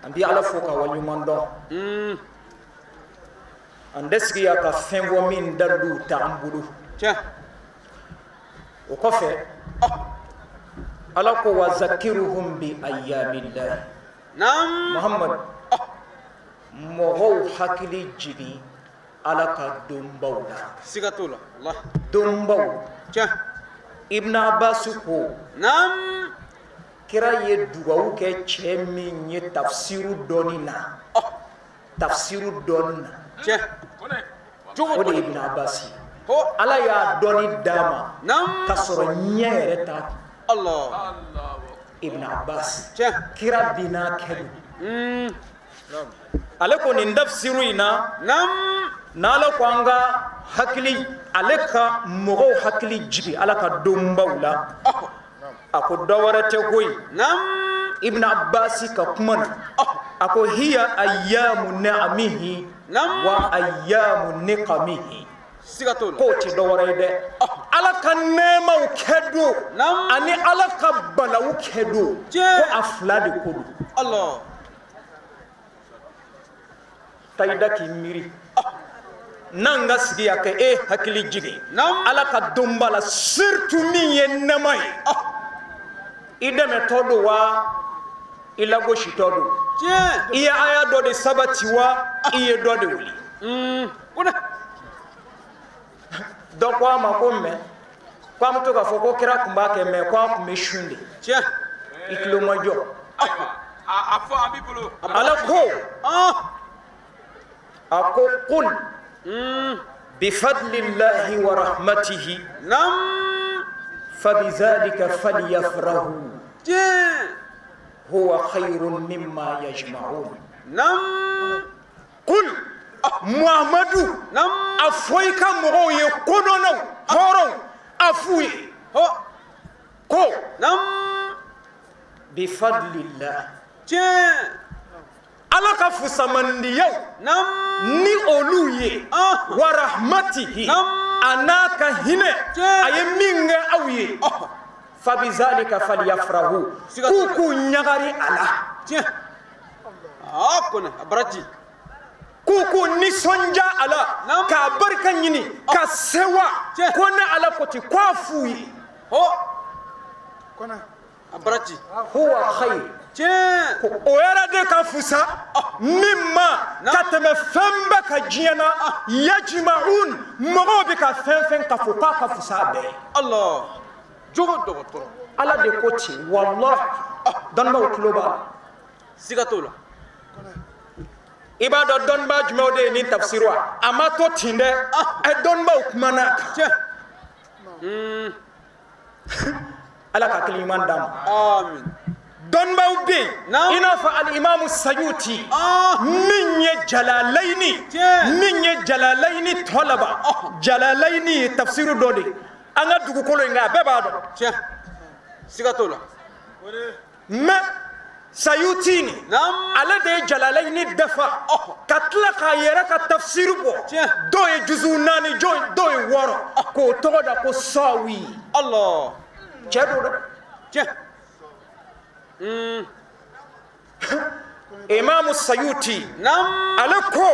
an bɛ Ala fo ka waleɲuman dɔn. An tɛ sigi yan ka fɛn fɔ min dalilu t'an bolo. O kɔfɛ, Ala ko: wa zakiruhum bi ayyamillah. Muhammad, mɔgɔw hakili jigin Ala ka donbaw la.
Siga t'o la.
Donbaw. Ibn Abbas ko kira ye dugawu kɛ cɛ min ye tafsiru dɔnni na, tafsiru dɔnni na, o de ye Ibn Abbas ye. Ala y'a dɔnni d'a ma ka sɔrɔ ɲɛ yɛrɛ t'a kun. Ibn Abbas, kira binna kɛ don. Ale ko nin tafsiru in na, n'Ala ko an ka hakili, ale ka mɔgɔw hakili jigin Ala ka donbaw la, a ko dɔ wɛrɛ tɛ koyi. Ibn Abbas ka kuma na, a ko: hiya ayyamu ni'amihi wa ayyamu niqamihi. K'o tɛ dɔ wɛrɛ ye dɛ, Ala ka nɛɛmaw kɛ don ani Ala ka balawu kɛ don, ko a fila de ko don. Taa i da k'i miiri n'an ka sigi yan ka e hakili jigin Ala ka donba la, surtout min ye nɛɛma ye. I dɛmɛtɔ don wa, i lagositɔ don, i ye aya dɔ de sabati wa, i ye dɔ de wuli. Dɔ ko a ma ko mɛ ko an bɛ to k'a fɔ ko kira tun b'a kɛ, mɛ ko a tun bɛ sun de. I tulo ma jɔ. Ala ko, a ko: qul bifadlillahi wa rahmatihi fabizalika falyafrahu huwa khayrun mimma yajma'un. Qul, Muhammadu, a fɔ i ka mɔgɔw ye, kodɔnnaw, hɔrɔnw, a f'u ye ko bifadlillah, Ala ka fusamandiyaw ni olu ye, wa rahmatihi, a n'a ka hinɛ, a ye min kɛ aw ye, fabizalika falyafrahu, k'u k'u ɲagari a la, k'u k'u nisɔndiya a la, k'a barika ɲini, ka sewa ko ne Ala ko ten, k'a f'u ye huwa khayr, ko o yɛrɛ de ka fusa min ma ka tɛmɛ fɛn bɛɛ ka diɲɛ na. Yajma'un, mɔgɔw bɛ ka fɛn fɛn ka fɔ k'a ka fusa a bɛɛ ye. Ala de ko ten, walahi, dɔnnibaaw tulo b'a la.
Siga t'o la.
I b'a dɔn dɔnnibaa jumɛnw de ye nin tafsiru wa? A ma to ten dɛ, ɛ, dɔnnibaaw kumana a kan. Ala ka hakili ɲuman d'an ma. Dɔnnibaaw bɛ yen, i n'a fɔ alimamu Sayuti, min ye Jalalayini, min ye Jalalayini tɔ laban. Jalalayini ye tafsiru dɔ de ye an ka dugukolo in kan, a bɛɛ b'a dɔn.
Siga t'o la.
Mais Sayuti nin, ale de ye Jalalayini dafa ka tila k'a yɛrɛ ka tafsiru bɔ. Dɔw ye juzu 4, dɔw ye 6, k'o tɔgɔ da ko Sawi. Cɛ don dɛ. Imamu Sayuti, ale ko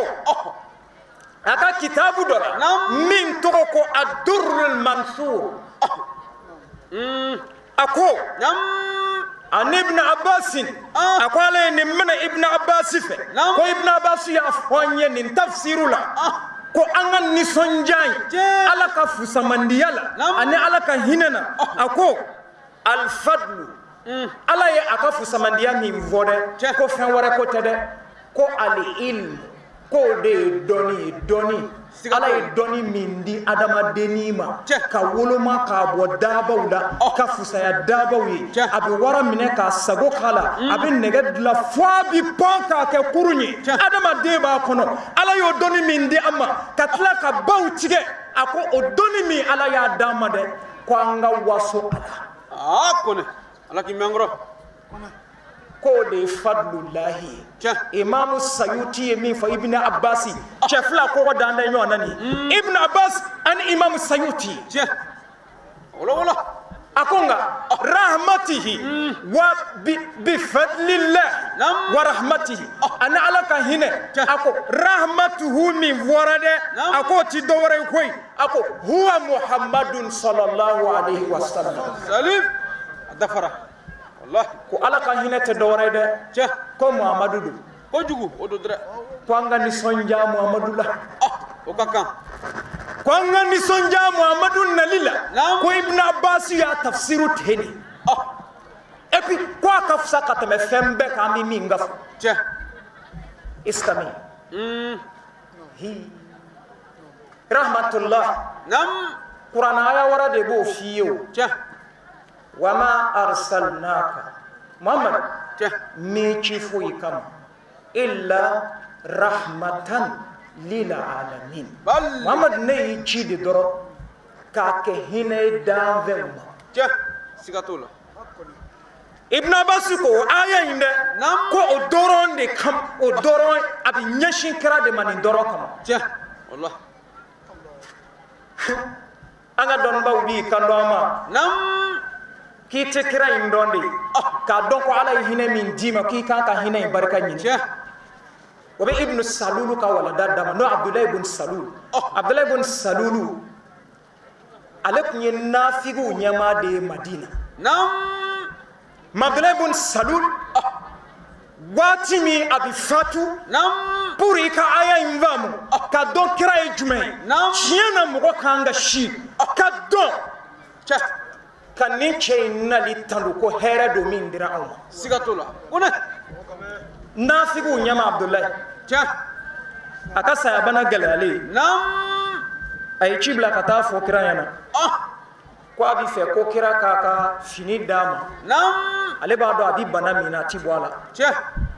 a ka kitabu dɔ la min tɔgɔ ko Adurrul Mansur, a ko Ani Ibn Abbas, a ko ale ye nin minɛ Ibn Abbas fɛ, ko Ibn Abbas y'a fɔ an ye nin tafsiru la ko an ka nisɔndiya ye Ala ka fusamandiya la ani Ala ka hinɛ na. A ko alfadlu, Ala ye a ka fusamandiya min fɔ dɛ, ko fɛn wɛrɛ ko tɛ dɛ, ko al-ilm, k'o de ye dɔnni ye. Dɔnni, Ala ye dɔnni min di adamadennin ma ka woloma k'a bɔ daabaw la, ka fusaya daabaw ye. A bɛ wara minɛ k'a sago k'a la, a bɛ nɛgɛ dilan fo a bɛ pan k'a kɛ kurun ye, adamaden b'a kɔnɔ. Ala y'o dɔnni min di an ma ka tila ka baw tigɛ, a ko o dɔnni min Ala y'a d'an ma dɛ, ko an ka waso a la.
Aa Kone, Ala k'i mɛn kɔrɔ.
K'o de ye fadlulahi ye. Imamu Sayuti ye min fɔ Ibn Abbas, cɛ fila kɔgɔ dan tɛ ɲɔgɔn na nin, Ibn Abbas ani Imamu Sayuti.
Wala wala.
A ko nka rahmatihi wa bi fadlillah wa rahmatihi, ani Ala ka hinɛ. A ko rahmatuhu min fɔra dɛ, a k'o ti dɔwɛrɛ ye koyi, a ko huwa Muhammadun sallallahu alayhi wa sallam.
Salim a dafara wallahi.
Ko Ala ka hinɛ tɛ dɔwɛrɛ ye dɛ, ko Muhammadu don.
Kojugu o don dɛ.
Ko an ka nisɔndiya Muhammadu la.
O ka kan.
Ko an ka nisɔndiya Muhammadu nali la. Ko Ibn Abbas y'a tafsiru ten de. Et puis ko a ka fisa ka tɛmɛ fɛn bɛɛ kan an bɛ min ka fɔ. Istami. Hi. Rahmatullah. Kuranɛ aya wɛrɛ de b'o f'i ye o. Wama arsalnaka Muhammad m'i ci foyi kama illa rahmatan lil alamin. Muhammad ne y'i ci de dɔrɔn k'a kɛ hinɛ ye danfɛnw ma.
Siga t'o la.
Ibn Abbas ko aya in dɛ, ko o dɔrɔn de kama, o dɔrɔn a bɛ ɲɛsin kira de ma nin dɔrɔn kama.
Wallahi.
An ka dɔnnibaw b'i kan dɔn an ma. K'i tɛ kira in dɔn de, k'a dɔn ko Ala ye hinɛ min d'i ma, k'i kan ka hinɛ in barika ɲini. O bɛ Ibn Salulu ka walada d'a ma, n'o Abdulayi ibn Salulu. Abdulayi ibn Salulu, ale tun ye nafigiw ɲɛmaa de ye Madina. Abdulayi ibn Salulu, waati min a bɛ fatu, pour i ka aya in faamu, ka dɔn kira ye jumɛn ye. Tiɲɛ na mɔgɔ kan ka si ka dɔn ka nin cɛ in nali tanu ko hɛrɛ don min dira anw ma.
Siga t'o la. Kone.
Nafigiw ɲɛma Abdulayi. A ka sayabana gɛlɛyalen. A ye ci bila ka taa fɔ kira ɲɛna. Ko a bɛ fɛ ko kira k'a ka fini d'a ma. Ale b'a dɔn a bɛ bana min na, a ti bɔ a la.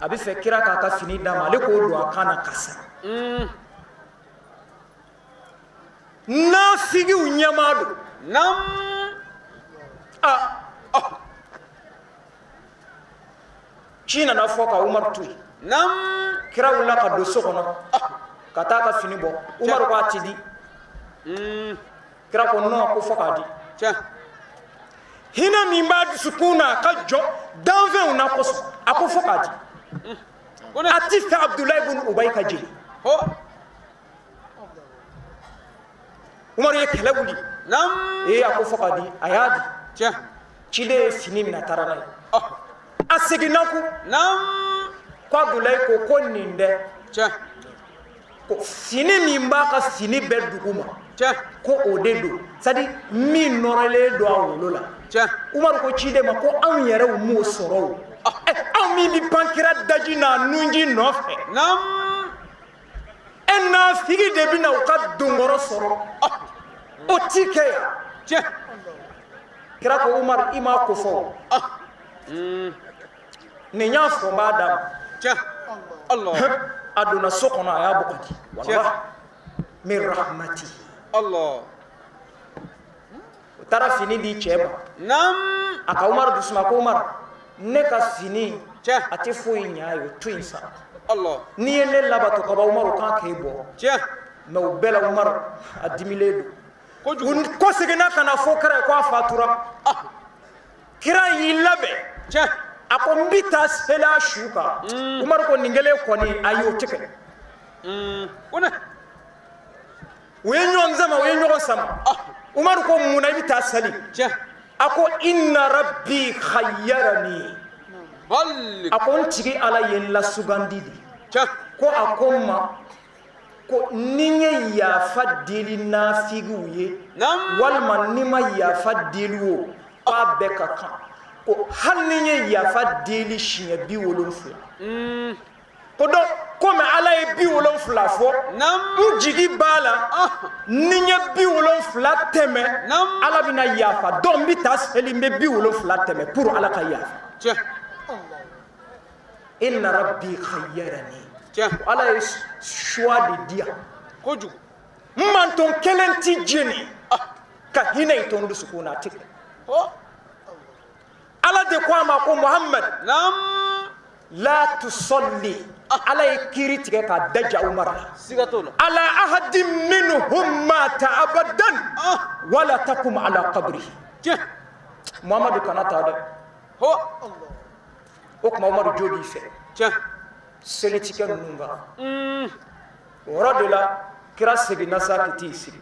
A bɛ fɛ kira k'a ka fini d'a ma, ale k'o don a kan na ka sa. Nafigiw ɲɛmaa don. Ci nana fɔ ka Umaru to yen. Kira wulila ka don so kɔnɔ ka taa ka fini bɔ. Umaru ko a ti di. Kira ko non, ko fɔ k'a di. Hinɛ min b'a dusukun na a ka jɔ danfɛnw na kosɔn, a ko fɔ k'a di. A ti fɛ Abdulayi ibn Ubayi ka jeni. Umaru ye kɛlɛ wuli. Ee a ko fɔ k'a di, a y'a di. Ciden ye fini minɛ a taara n'a ye. A seginna ko ko Abdulayi ko ko nin dɛ, ko fini min b'a ka fini bɛɛ duguma, ko o de don, c'est à dire min nɔrɔlen don a wolo la. Umaru ko ciden ma ko anw yɛrɛw m'o sɔrɔ o. Anw min bɛ pan kira daji n'a nunji nɔfɛ, e nafigi de bɛ na u ka donkɔrɔ sɔrɔ, o ti kɛ yan. Kira ko Umaru i m'a ko fɔ o. Nin y'a fɔ n b'a d'a ma. A donna so kɔnɔ, a y'a bɔ ka di. Walahi min rahmati. O taara fini di cɛ ma. A ka Umaru dusu ma ko Umaru, ne ka fini a tɛ foyi ɲɛ a ye, o to yen sa. N'i ye ne labato ka ban Umaru kan k'e bɔ. Mais o bɛɛ la Umaru a dimilen don. Ko seginna ka na fɔ kira ye ko a fatura. Kira y'i labɛn. A ko n bɛ taa seli a su kan. Umaru ko nin kelen kɔni ayi o tɛ kɛ. U ye ɲɔgɔn sama, u ye ɲɔgɔn sama. Umaru ko mun na i bɛ taa seli? A ko inna rabbi khayyarani. A ko n tigi Ala ye n lasugandi de. Ko a ko n ma ko ni n ye yafa deli nafigiw ye walima ni n ma yafa deli o, k'a bɛɛ ka kan. Ko hali ni n ye yafa deli siɲɛ 70. Ko donc komi Ala ye 70 fɔ, n jigi b'a la ni n ye 70 tɛmɛ, Ala bɛna yafa. Donc n bɛ taa seli, n bɛ 70 tɛmɛ pour Ala ka yafa. Inna rabbi khayyarani. Ala ye choix de di yan. N manton kelen ti jeni ka hinɛ i to n dusukun na, a ti kɛ. Ala de ko a ma ko Muhammad la tusalli. Ala ye kiiri tigɛ k'a da ja Umar la. Ala ahadi minhum mata abadan wala takum ala qabrihi. Muhammadu kana taa dɛ. O tuma Umaru jo b'i fɛ. Seli ti kɛ ninnu kan. O yɔrɔ de la kira seginna sa ka t'i sigi.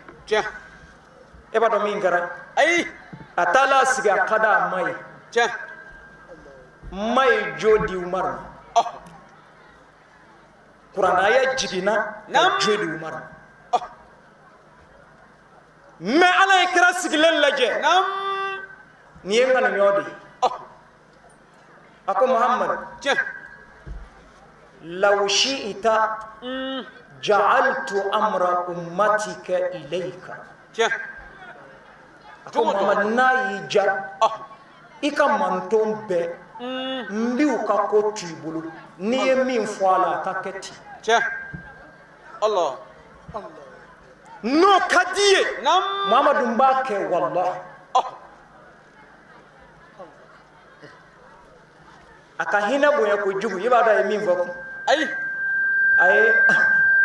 E b'a dɔn min kɛra? A taala sigi, a ka d'a ma ye. Ma ye jo di Umaru ma. Kuranaya jiginna ka jo di Umaru ma. Mais Ala ye kira sigilen lajɛ. Nin ye n kanuɲɔgɔn de ye. A ko Muhammad, law shi'ita ja'altu amra ummatika ilayka. A ko Muhammad, n'a y'i diya i ka manton bɛɛ n b'u ka ko to i bolo, n'i ye min fɔ a la a ka kɛ ten. N'o ka di i ye Muhammadu, n b'a kɛ walahi. A ka hinɛ bonya kojugu, i b'a dɔn a ye min fɔ kun?
Ayi.
A ye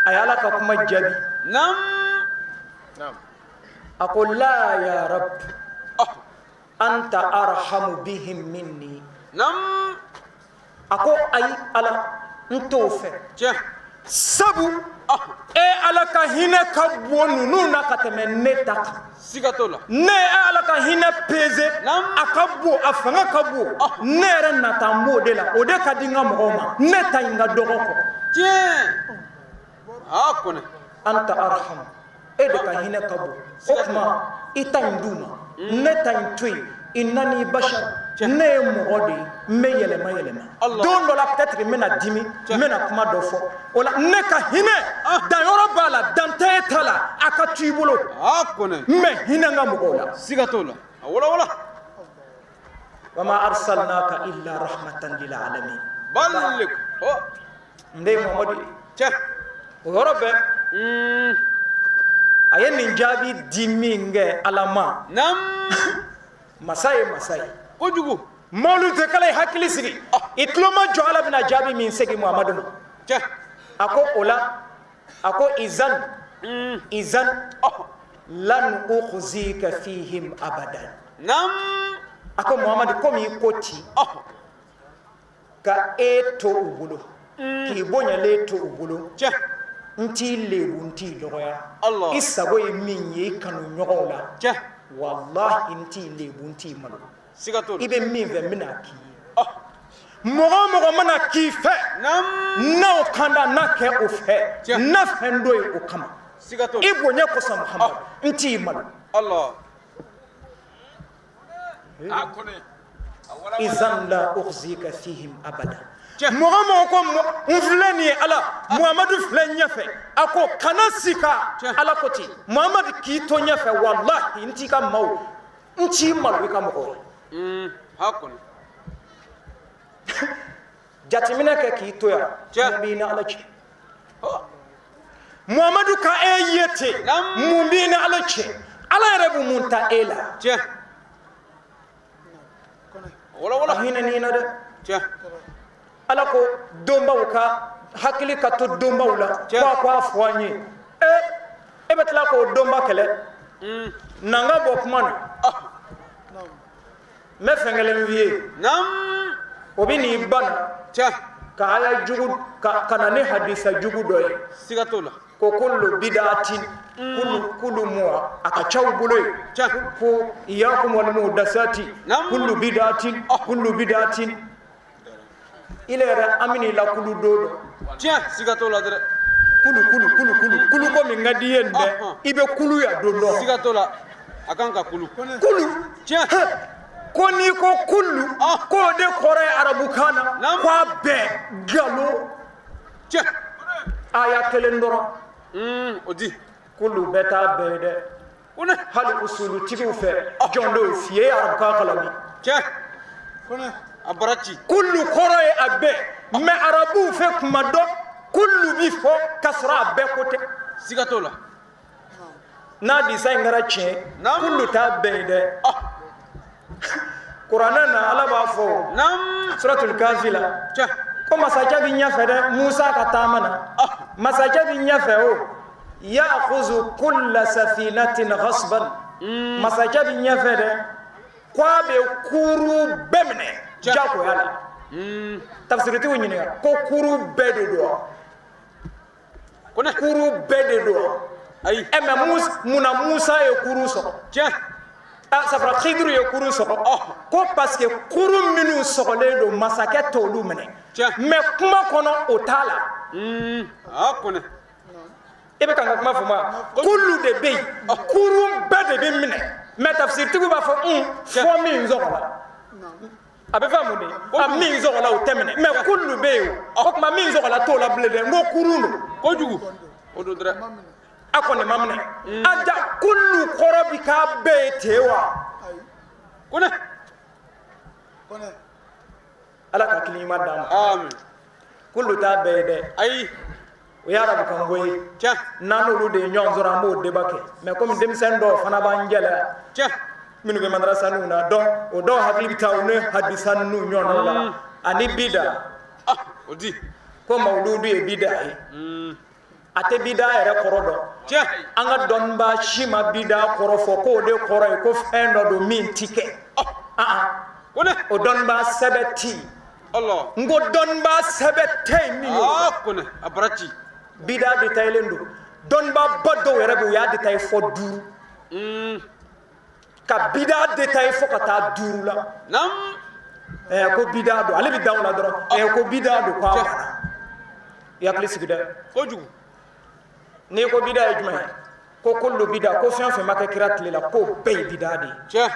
Ala ka kuma jaabi. A ko la ya rab anta arhamu bihim minni. A ko ayi Ala, n t'o fɛ. Sabu e Ala ka hinɛ ka bon ninnu na ka tɛmɛ ne ta kan.
Siga t'o la.
Ne ye Ala ka hinɛ peze, a ka bon, a fanga ka bon. Ne yɛrɛ nata n b'o de la, o de ka di n ka mɔgɔw ma. Ne ta in ka dɔgɔ kɔ.
Kɔnɛ.
Anta arhamu, e de ka hinɛ ka bon. O tuma i ta in d'u ma, ne ta in to yen. Innani bashar, ne ye mɔgɔ de ye, n bɛ yɛlɛma yɛlɛma. Don dɔ la peut-être n bɛna dimi, n bɛna kuma dɔ fɔ. O la ne ka hinɛ danyɔrɔ b'a la, dan tɛ e ta la, a ka to i bolo.
Kɔnɛ.
N bɛ hinɛ n ka mɔgɔw la.
Siga t'o la. A wala wala.
Wama arsalnaka illa rahmatan lil alamin.
Balik.
N den Muhamadu ye. O yɔrɔ bɛɛ. A ye nin jaabi di min kɛ Ala ma. Masa ye masa ye.
Kojugu.
Mawuludu kala ye hakili sigi. I tulo ma jɔ Ala bɛna jaabi min segin Muhamadu ma. A ko o la, a ko izan, izan lan ukhzika fihim abadan. A ko Muhamadu, komi i ko ten, ka e to u bolo, k'i bonyalen to u bolo, n t'i lebu, n t'i dɔgɔya. I sago ye min ye i kanu ɲɔgɔnw la. Wallahi n t'i lebu, n t'i malo. I bɛ min fɛ n bɛna k'i ye. Mɔgɔ o mɔgɔ mana k'i fɛ, n'o kan da, n'a kɛ o fɛ, n'a fɛn dɔ ye o kama. I bonya kosɔn Muhamadu, n t'i malo. Izan la ukhzika fihim abada. Mɔgɔ mɔgɔ ko n filɛ nin ye Ala, Muhamadu filɛ ɲɛfɛ, a ko kana sika. Ala ko ten, Muhamadu k'i to ɲɛfɛ, walahi n t'i ka maaw, n t'i malo i ka mɔgɔw ye. Jateminɛ kɛ k'i to yan, mun b'i ni Ala cɛ? Muhamadu ka e ye ten, mun b'i ni Ala cɛ? Ala yɛrɛ bɛ mun ta e la? A hinɛ n'i na dɛ. Ala ko donbaw ka hakili ka to donbaw la, ko a fɔ an ye. E bɛ tila k'o donba kɛlɛ. Na n ka bɔ kuma na. N bɛ fɛn kelen f'i ye. O bɛ n'i ba na. Ka aya jugu, ka na ni hadisa jugu dɔ ye.
Siga t'o la.
Ko kullu bid'atin, kullu muwa, a ka ca u bolo ye. Ko iyakum wal muhdasati, kullu bid'atin, kullu bid'atin. Ile yɛrɛ an bɛn'i lakulu don dɔ.
Tiɲɛ, siga t'o la dɛ.
Kulu kulu kulu kulu kulu ko min ka di i ye nin dɛ, i bɛ kulu ya don dɔ.
Siga t'o la, a kan ka kulu.
Kulu.
Tiɲɛ.
Ko n'i ko kulu, k'o de kɔrɔ ye arabukan na k'a bɛɛ nkalon.
Tiɲɛ.
Aya kelen dɔrɔn.
O di.
Kulu bɛɛ t'a bɛɛ ye dɛ. Hali usulutigiw fɛ, jɔn dɔw f'i ye arabukan kalan bi.
Tiɲɛ. A bara ci.
Kulu kɔrɔ ye a bɛɛ, mais arabuw fɛ kuma dɔ kulu bi fɔ k'a sɔrɔ a bɛɛ ko tɛ.
Siga t'o la.
N'a disa in kɛra tiɲɛ, kulu t'a bɛɛ ye dɛ. Kuranɛ na Ala b'a fɔ suratul kafi la ko masakɛ bɛ ɲɛfɛ dɛ, Musa ka taama na masakɛ bɛ ɲɛfɛ o ya'khuzu kulla safinatin ghasban, masakɛ bɛ ɲɛfɛ dɛ k'a bɛ kuru bɛɛ minɛ jagoya la. Tafsiritigiw ɲininka ko kuru bɛɛ de don wa? Kuru bɛɛ de don wa?
Ayi.
Ɛ mais munna Musa ye kuru sɔrɔ?
Tiɲɛ.
Safara Khidiru ye kuru sɔgɔ ko parce que kuru minnu sɔgɔlen don masakɛ t'olu minɛ. Mais kuma kɔnɔ o t'a la.
A kɔnɛ.
I bɛ ka n ka kuma faamu wa? Kulu de bɛ yen, kuru bɛɛ de bɛ minɛ, mais tafsiritigiw b'a fɔ fɔ min sɔgɔla. A bɛ faamu de, a min sɔgɔla o tɛ minɛ, mais kulu bɛ yen o. O tuma min sɔgɔla t'o la bilen dɛ, n ko kurun don.
Kojugu. O don dɛ.
A kɔni ma minɛ. A ja kulu kɔrɔ bi k'a bɛɛ ye ten wa?
Kɔnɛ.
Ala ka hakili ɲuman d'an ma.
Amin.
Kulu t'a bɛɛ ye dɛ.
Ayi.
O ye arabukan ko ye.
Tiɲɛ.
N'an n'olu de ye ɲɔgɔn sɔrɔ, an b'o débat kɛ. Mais komi denmisɛnnin dɔw fana b'an gɛlɛya.
Tiɲɛ.
Minnu bɛ madarasa ninnu na, donc o dɔw hakili bɛ taa u ni hadisa ninnu ɲɔgɔnnaw la. Ani bida.
O di.
Ko mawuludu ye bida ye. A tɛ bida yɛrɛ kɔrɔ dɔn.
Tiɲɛ.
An ka dɔnnibaa si ma bida kɔrɔ fɔ k'o de kɔrɔ ye ko fɛn dɔ don min ti kɛ. O dɔnnibaa sɛbɛ ti yen. N ko dɔnnibaa sɛbɛ tɛ yen min y'o fɔ.
Kɔnɛ, a bara ci.
Bida détaillé don. Dɔnnibaaba dɔw yɛrɛ bɛ yen, u y'a détaillé fɔ 5. Ka bida détaillé fɔ ka taa 5 la. Ko bida don, ale bɛ dan o la dɔrɔn. Ko bida don, k'a banna. I hakili sigi dɛ.
Kojugu.
N'i ko bida ye jumɛn ye? Ko kulu bida, ko fɛn o fɛn ma kɛ kira tile la, k'o bɛɛ ye bida de ye.
Tiɲɛ.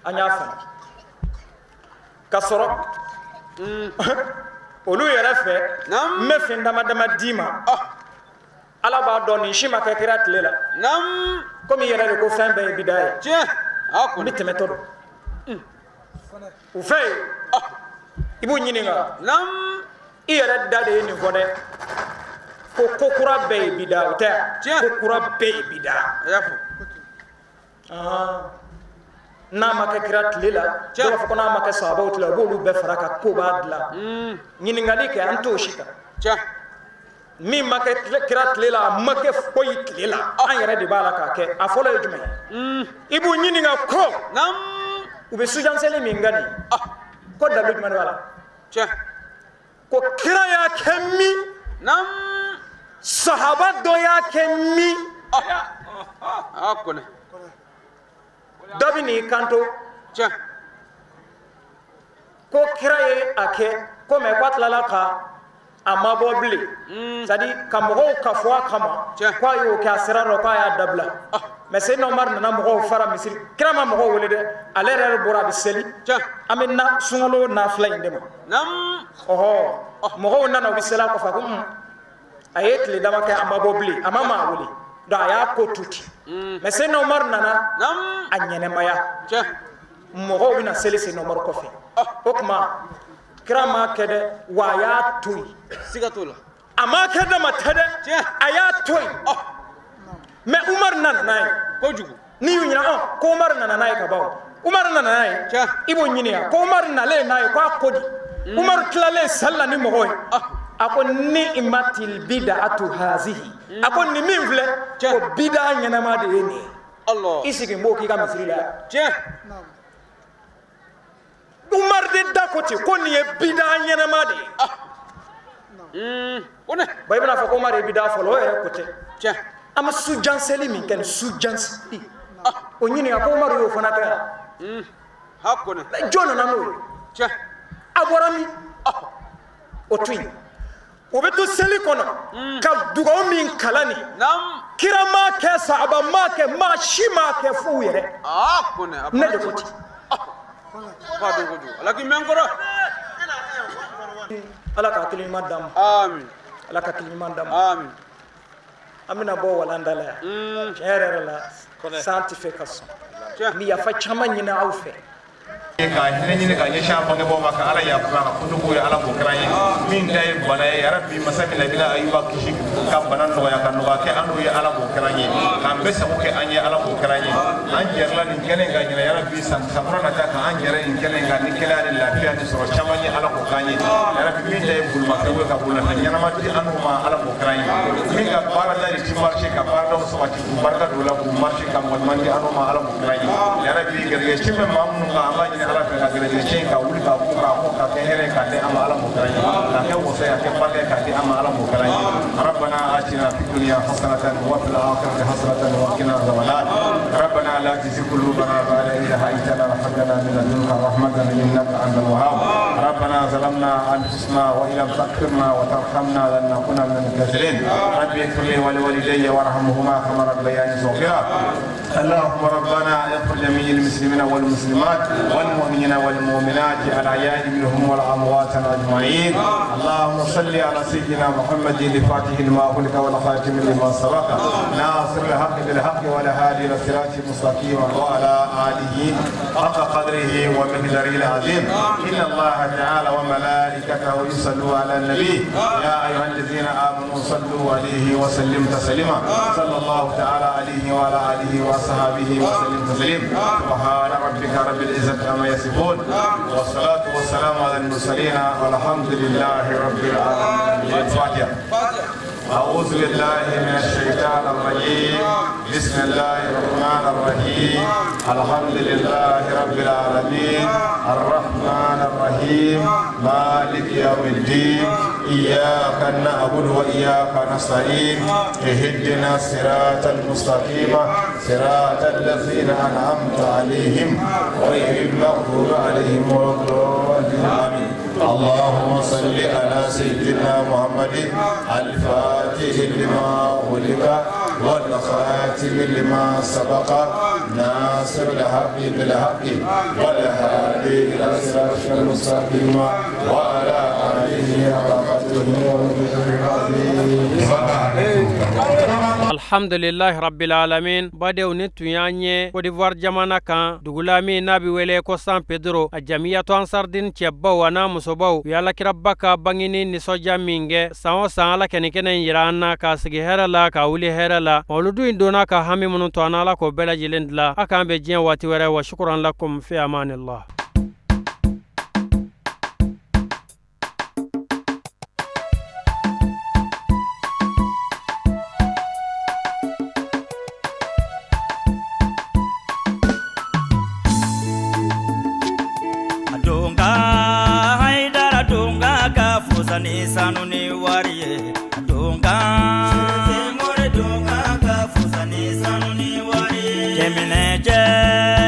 An y'a faamu. Ka sɔrɔ olu yɛrɛ fɛ, n bɛ fɛn dama dama d'i ma. Ala b'a dɔn nin si ma kɛ kira tile la. Komi i yɛrɛ de ko fɛn bɛɛ ye bida ye.
Tiɲɛ.
N bɛ tɛmɛtɔ don. U fɛ yen, i b'u ɲininka. I yɛrɛ da de ye nin fɔ dɛ. Ko ko kura bɛɛ ye bida, o tɛ yan? Ko kura bɛɛ ye bida.
A y'a fɔ.
N'a ma kɛ kira tile la, dɔw b'a fɔ ko n'a ma kɛ sahabaw tile la, u b'olu bɛɛ fara kan k'o b'a dilan. Ɲininkali kɛ, an t'o si kan. Min ma kɛ kira tile la, a ma kɛ foyi tile la, an yɛrɛ de b'a la k'a kɛ. A fɔlɔ ye jumɛn ye? I b'u ɲininka ko u bɛ sujanseli min kɛ nin, ko dalu jumɛn de b'a la? Ko kira y'a kɛ min, sahaba dɔ y'a kɛ min.
Kɔnɛ.
Dɔ bɛ n'i kanto ko kira ye a kɛ ko mɛ k'a tilala ka a mabɔ bilen, c'est à dire ka mɔgɔw ka fɔ a kama k'a y'o kɛ, a sera dɔ k'a y'a dabila. Mais Seydina Umar nana mɔgɔw fara misiri, kira ma mɔgɔw wele dɛ, ale yɛrɛ de bɔra a bɛ seli. An bɛ na sunkalo nafila in de ma. Ɔhɔ, mɔgɔw nana u bɛ seli a kɔfɛ, a ko a ye tile dama kɛ a ma bɔ bilen, a ma maa wele, donc a y'a ko to ten. Mais Seydina Umar nana a ɲɛnɛmaya, mɔgɔw bɛna seli Seydina Umar kɔfɛ. O tuma kira m'a kɛ dɛ, wa a y'a to yen.
Siga t'o la.
A m'a kɛ dama tɛ dɛ, a y'a to yen. Mais Umar nana n'a ye.
Kojugu.
N'i y'u ɲininka, ko Umar nana n'a ye ka ban. Umar nana n'a ye, i b'o ɲininka ko Umar nalen n'a ye k'a ko di? Umar tilalen sali la ni mɔgɔw ye. A ko ni'matil bid'atu hazihi. A ko nin min filɛ, ko bida ɲɛnama de ye nin ye. I sigi n b'o k'i ka misiri la yan. Umar de da ko ten ko nin ye bida ɲɛnama de ye. Bon, i bɛna fɔ ko Umar ye bida fɔlɔ, o yɛrɛ ko tɛ. An bɛ sujanseli min kɛ nin, sujanseli, o ɲininka ko Umar y'o fana kɛ yan. Jɔn nana n'o ye? A bɔra min? O to yen, o bɛ to seli kɔnɔ ka dugawu min kalan nin, kira m'a kɛ, sahaba m'a kɛ, maa si m'a kɛ f'u yɛrɛ. Ne de ko ten. Ala ka hakili ɲuman d'an ma. Ala ka hakili ɲuman d'an ma. An bɛna bɔ walanda la yan. Tiɲɛ yɛrɛ yɛrɛ la, san tɛ fɛ ka sɔn. N bɛ yafa caman ɲini aw fɛ.
Ka hinɛ ɲini ka ɲɛsin an bangebaaw ma, ka Ala yafa ka kojugu ye, Ala k'o kɛra an ye. Min ta ye bana ye, yarabi masa min nabila Ayuba kisi ka bana nɔgɔya ka nɔgɔya kɛ an n'o ye, Ala k'o kɛra an ye. K'an bɛɛ sago kɛ an ye, Ala k'o kɛra an ye. An jɛrɛla nin kɛnɛ in kan ɲinɛ, yarabi san kura nata ka an jɛrɛ nin kɛnɛ in kan ni kɛnɛya ni lafiya ni sɔrɔ caman ye, Ala k'o k'an ye. Yarabi min ta ye bolimafɛn ye, ka bolimafɛn ɲɛnama di an n'u ma, Ala k'o kɛra an ye. Min ka baarada de ti marché, ka baaradaw sabati k'u barika don o la, k'u marché ka mɔgɔ ɲuman di an n'u ma, Ala k'o kɛra an ye. Yarabi garijɛgɛ ci bɛ maa minnu kan, an b'a ɲini Ala fɛ ka garijɛgɛ ci in ka wuli ka k'u k'a fɔ ka kɛ hɛrɛ k'a di an ma, Ala k'o kɛra an ye. Ka kɛ wasa ye, ka kɛ barika ye k'a di an ma, Ala k'o kɛra an ye. ربنا آتنا في الدنيا حسنة وفي الآخرة حسنة وقنا عذاب النار. ربنا لا تزغ قلوبنا بعد إذ هديتنا وهب لنا من لدنك رحمة إنك أنت الوهاب. ربنا ظلمنا أنفسنا وإن لم تغفر لنا وترحمنا لنكونن من الخاسرين. رب اغفر لي ولوالدي وارحمهما كما ربياني صغيرا. اللهم ربنا اغفر جميع المسلمين والمسلمات والمؤمنين والمؤمنات الأحياء منهم والأموات أجمعين. اللهم صل على سيدنا محمد الفاتح لما أغلق والخاتم لما سبق ناصر الحق بالحق والهادي إلى الصراط المستقيم وعلى آله حق قدره ومقداره العظيم. إن الله تعالى وملائكته يصلوا على النبي يا أيها الذين آمنوا صلوا عليه وسلم تسليما. صلى الله تعالى عليه وعلى آله وصحبه وسلم تسليما. سبحان ربك رب العزة عما يصفون والصلاة والسلام على المرسلين والحمد لله رب العالمين. الفاتحة. أعوذ بالله من الشيطان الرجيم. بسم الله الرحمن الرحيم. الحمد لله رب العالمين الرحمن الرحيم مالك يوم الدين إياك نعبد وإياك نستعين اهدنا الصراط المستقيم صراط الذين أنعمت عليهم غير المغضوب عليهم ولا الضالين. آمين. اللهم صل على سيدنا محمد الفاتح لما أغلق والخاتم لما سبق ناصر الحق بالحق والهادي إلى صراط المستقيم وعلى آله حق قدره ومقداره العظيم.
Alhamdulillahi rabbil alamin. Badenw, ni tun y'an ye Cote d'Ivoire jamana kan, dugula min n'a bɛ wele ko San Pedro, a jamiyatu Ansardin cɛbaw a n'a musobaw u ye alakiraba ka bangeni nisɔndiya min kɛ san o san. Ala kɛ nin kɛnɛ in yira an na, k'a sigi hɛrɛ la, k'a wuli hɛrɛ la. Mawuludu in donna ka hami minnu to an na, Ala k'o bɛɛ lajɛlen dilan. A k'an bɛn diɲɛ waati wɛrɛ. Wa shukran lakum, fi amanillah.
Donga Haidara donga ka fusa ni sanu ni wari ye. Donga Senghor donga ka fusa ni sanu ni wari ye. Cɛminɛ cɛ.